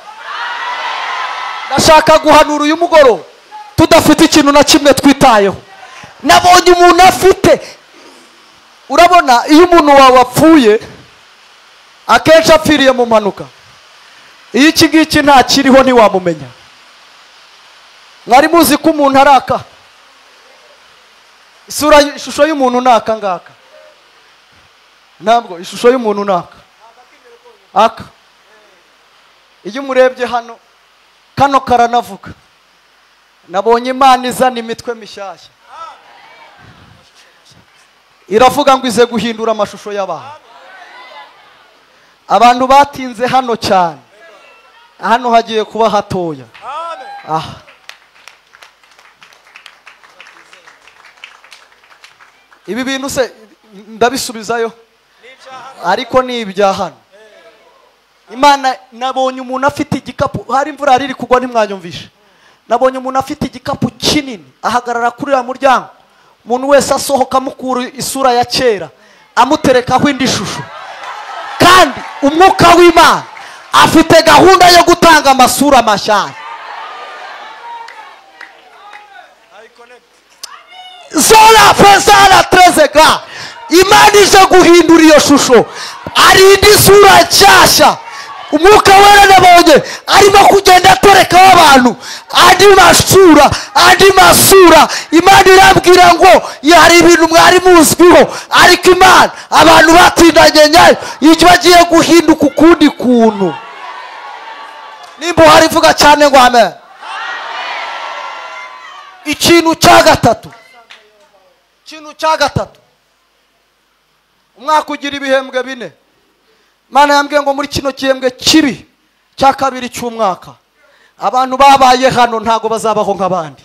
Ndashaka guhanura uyu mugoro tudafite ikintu na kimwe twitayeho. Nabonye umuntu afite, urabona iyo umuntu wawe apfuye akenshi apfiriye mu mpanuka, iyo iki ngiki nta kiriho ntiwamumenya. Mwari muzi ko umuntu araka, isura, ishusho y'umuntu ni aka ngaka. Ntabwo ishusho y'umuntu ni aka aka. Iyo umurebye hano, kano karanavuga. Nabonye Imana izana imitwe mishyashya, iravuga ngo ize guhindura amashusho y'abantu. Abantu batinze hano cyane, hano hagiye kuba hatoya. Aha ibi bintu se ndabisubizayo, ariko ni ibya hano. Imana, nabonye umuntu afite igikapu, hari imvura riri kugwa ntimwanyumvishe. Nabonye umuntu afite igikapu kinini, ahagarara kuri ya muryango, umuntu wese asohoka amukura isura ya kera, amuterekaho indi shusho. Kandi umwuka w'Imana afite gahunda yo gutanga amasura mashyashya. Zola fezala trezega. Imana ije guhindura iyo shusho, ari indi sura nshyashya. Umwuka wera nabonye arimo kugenda atorekaho abantu andi masura, andi masura. Imana irabwira ngo hari ibintu mwari muzwiho, ariko Imana abantu batindanye nyayo ijya bagiye guhinduka ukundi kuntu. Nimba uhari vuga cyane ngo amen. Ikintu cya gatatu, ikintu cya gatatu, umwaka ugira ibihembwe 4. Imana yambwiye ngo muri kino gihembwe kibi cya kabiri cy'umwaka, abantu babaye hano ntago bazabaho nk'abandi.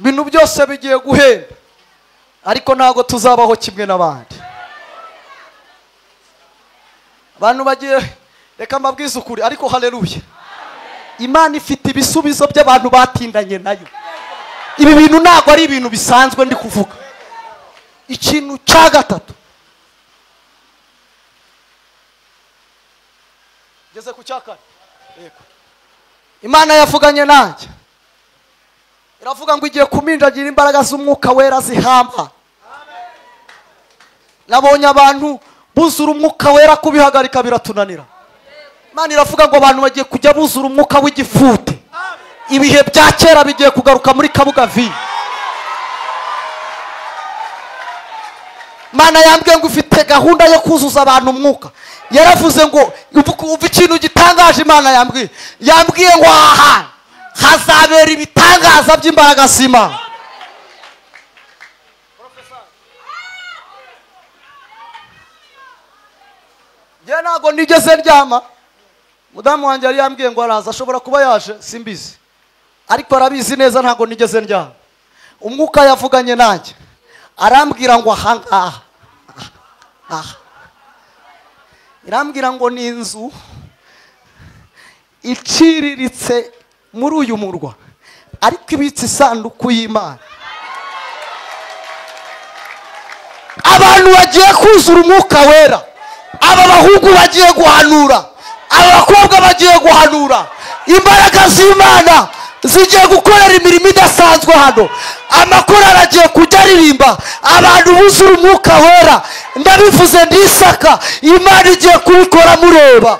Ibintu byose bigiye guhenda, ariko ntabwo tuzabaho kimwe n'abandi. Abantu bagiye, reka mbabwize ukuri, ariko haleluya, Imana ifite ibisubizo by'abantu batindanye nayo. Ibi bintu ntabwo ari ibintu bisanzwe ndi kuvuga. Ikintu cya gatatu, ngeze ku cya kane. Yego, Imana yavuganye nanjye iravuga ngo igiye kuminjagira imbaraga z'umwuka wera zihamba. Nabonye abantu buzura umwuka wera, kubihagarika biratunanira. Imana iravuga ngo abantu bagiye kujya buzura umwuka w'igifute. Ibihe bya kera bigiye kugaruka muri Kabuga vi. Imana yambwiye ngo ifite gahunda yo kuzuza abantu umwuka. Yaravuze ngo uva ikintu gitangaje. Imana yambwiye ngo aha hazabera ibitangaza by'imbaraga z'Imana. Njye ntabwo nigeze ndyama. Mudamu wanjye yari yambwiye ngo araza, ashobora kuba yaje simbizi, ariko arabizi neza ntabwo nigeze ndyama. Umwuka yavuganye nanjye arambwira ngo aha ngaha, aha irambwira ngo ni inzu iciriritse muri uyu murwa, ariko ibitse isanduku y'Imana. Abantu bagiye kuzura umwuka wera, aba bahungu bagiye guhanura, aba bakobwa bagiye guhanura, imbaraga z'Imana zigiye gukorera imirimo idasanzwe hano. Amakorali agiye kujya aririmba, abantu buzura umwuka wera. Ndabivuze ndisaka, Imana igiye kubikora mureba.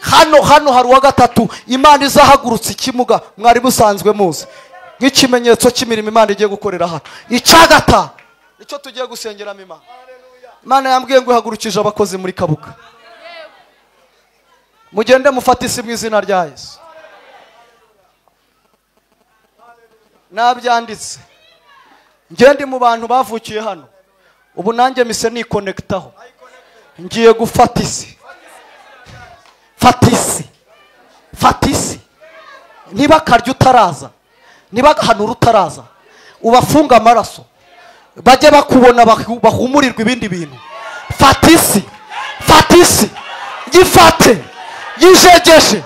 Hano hari uwa gatatu, Imana izahagurutsa ikimuga mwari musanzwe muzi nk'ikimenyetso cy'imirimo Imana igiye gukorera hano. Icya gatanu nicyo tugiye gusengeramo Imana. Imana yambwiye ngo ihagurukije abakozi muri Kabuga. Mugende mufate isi mu izina rya Yesu. Nabyanditse, ngende mu bantu bavukiye hano, ubu nanjye mise nikonekitaho, ngiye gufata isi. Fata isi, fata isi. Niba karya utaraza, niba gahanura utaraza, ubafunga amaraso, bajye bakubona bahumurirwa ibindi bintu. Fata isi, fata isi, gifate, yijegeshe,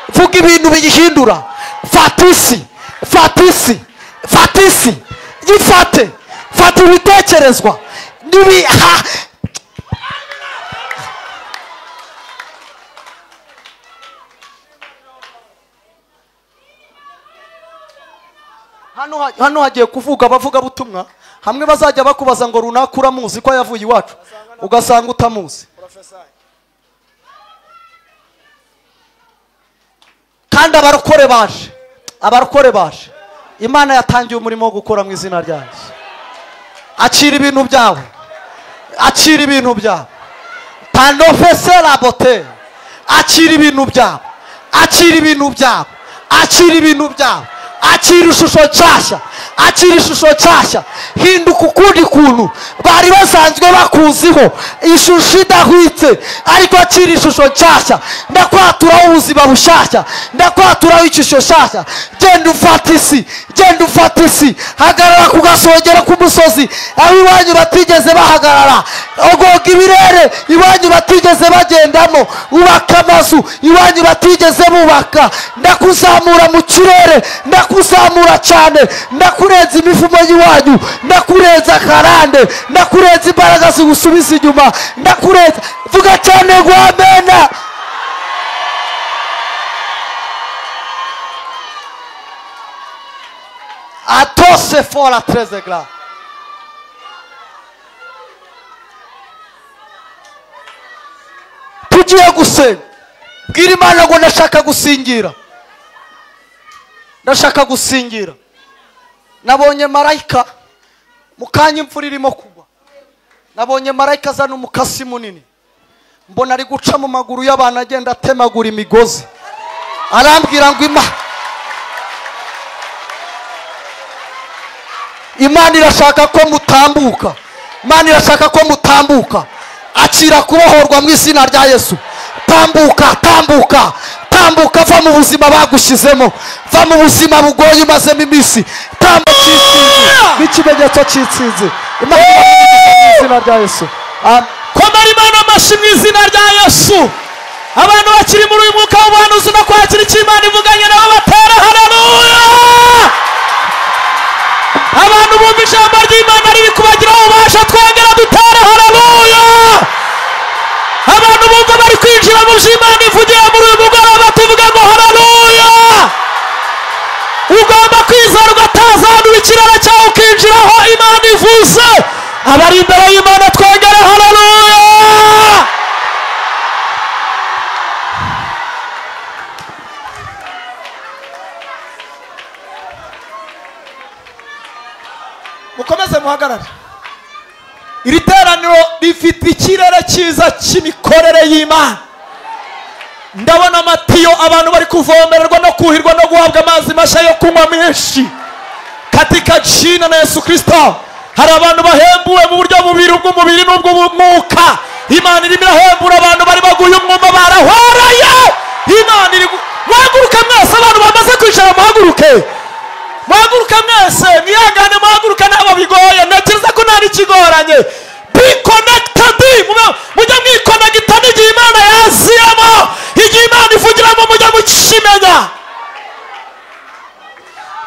vuga ibintu biyihindura. Fata isi, fata isi, fata isi, gifate, fata ibitekerezwa nibi. Hano hagiye kuvuga abavuga butumwa, hamwe bazajya bakubaza ngo runaka uramuzi ko yavuye iwacu, ugasanga utamuzi. Kandi abarokore baje, abarokore baje. Imana yatangiye umurimo wo gukora mu izina rya Yesu. Akira ibintu byawe, akira ibintu byawe. Tanofese la bote, akira ibintu byawe, akira ibintu byawe, akira ibintu byawe. Akira ishusho nshyashya, akira ishusho nshyashya. Hinduka ukundi kuntu bari basanzwe bakuziho, ishusho idahwitse, ariko akira ishusho nshyashya. Ndakwatura ubuzima bushyashya, ndakwatura ishusho nshyashya. Genda ufata isi, genda ufata isi. Hagarara ku gasongero k'umusozi aho iwanyu batigeze bahagarara. Ogoga ibirere iwanyu batigeze bagendamo. Ubaka amazu iwanyu batigeze bubaka. Ndakuzamura mu kirere, ndakuzamura cyane, ndakurenza imivumo y'iwanyu, ndakurenza akarande, ndakurenza imbaraga zigusubiza inyuma, ndakurenza. Vuga cyane ngo amena. Atose fort la 13 gras. Tugiye gusenga. Bwira Imana ngo ndashaka gusingira, ndashaka gusingira. Nabonye marayika mu kanya imvura irimo kugwa, nabonye marayika azana umukasi munini, mbona ari guca mu maguru y'abantu agenda atemagura imigozi. Arambwira ngo Imana irashaka ko mutambuka, Imana irashaka ko mutambuka. Akira kubohorwa mu izina rya Yesu. Tambuka, tambuka, tambuka. Tambuka va mu buzima bagushyizemo, va mu buzima bugoye umazemo iminsi. Tambuka cy'itsinzi n'ikimenyetso cy'itsinzi. Imana mu izina rya Yesu. Komera Imana amashyi mu izina rya Yesu. Abantu bakiri muri uyu mwuka w'ubuhanuzi no kwakira icyo Imana ivuganye nabo batera haleluya. Abantu bumva ijambo ry'Imana riri kubagiraho ububasha, twongera dutera haleluya. Abantu bumva bari kwinjira mu byo Imana ivugira muri uyu mugoroba, tuvuga ngo haleluya. Ugomba kwizera ugatazanura ikirere cyawe ukinjiraho Imana ivuze. Abari imbere y'Imana twongere haleluya. Mukomeze muhagarare. Iri teraniro rifite ikirere cyiza cy'imikorere y'Imana. Ndabona amatiyo abantu bari kuvomererwa no kuhirwa no guhabwa amazi mashya yo kunywa menshi katika jina na Yesu Kristo. Hari abantu bahembuwe mu buryo bubiri, ubw'umubiri n'ubw'umwuka. Imana irimo irahembura abantu bari baguye umwuma barahwaraye. Imana iri muhaguruke mwese, abantu bamaze kwicara muhaguruke. Muhaguruke mwese, mwihangane muhaguruke ntabwo bigoye. Ntekereza ko nta n'ikigoranye. Be connected, mujye mwikonegita n'igihe Imana yaziyemo, igihe Imana ivugiramo mujye mukimenya.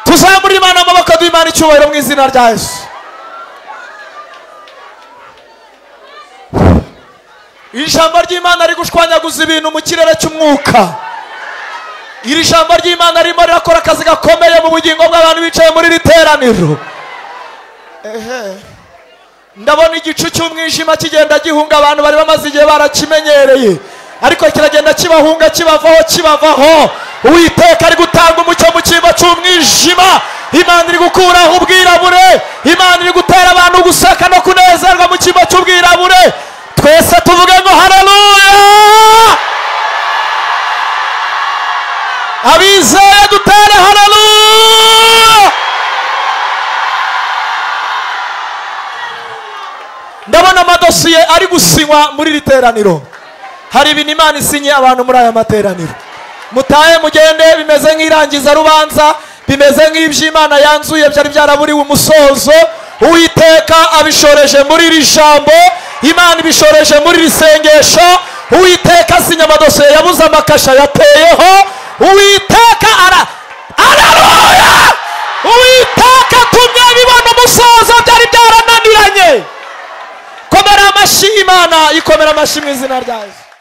Tuzamure Imana amaboko, duhe Imana icyubahiro mu izina rya Yesu. Ijambo ry'Imana riri gushwanyaguza ibintu mu kirere cy'umwuka. Iri jambo ry'Imana ririmo rirakora akazi gakomeye mu bugingo bw'abantu bicaye muri iri teraniro. Ndabona igicu cy'umwijima kigenda gihunga abantu bari bamaze igihe barakimenyereye, ariko kiragenda kibahunga, kibavaho, kibavaho. Uwiteka ari gutanga umucyo mu cyimbo cy'umwijima. Imana iri gukuraho ubwirabure. Imana iri gutera abantu guseka no kunezerwa mu cyimbo cy'ubwirabure. Twese tuvuge ngo haleluya. Abizeye dutere haleluya. Ndabona amadosiye ari gusinywa muri iri teraniro. Hari ibintu Imana isinye abantu muri aya materaniro. Mutahe mugende, bimeze nk'irangiza rubanza, bimeze nk'iby'Imana yanzuye byari byaraburiwe umusozo. Uwiteka abishoreje muri iri jambo, Imana ibishoreje muri iri sengesho. Uwiteka asinya amadosiye yabuze amakasha yateyeho. Uwiteka haleluya. Uwiteka tumye bibona umusozo byari byarananiranye. Komera amashyi Imana, ikomera amashyi mu izina rya Yesu.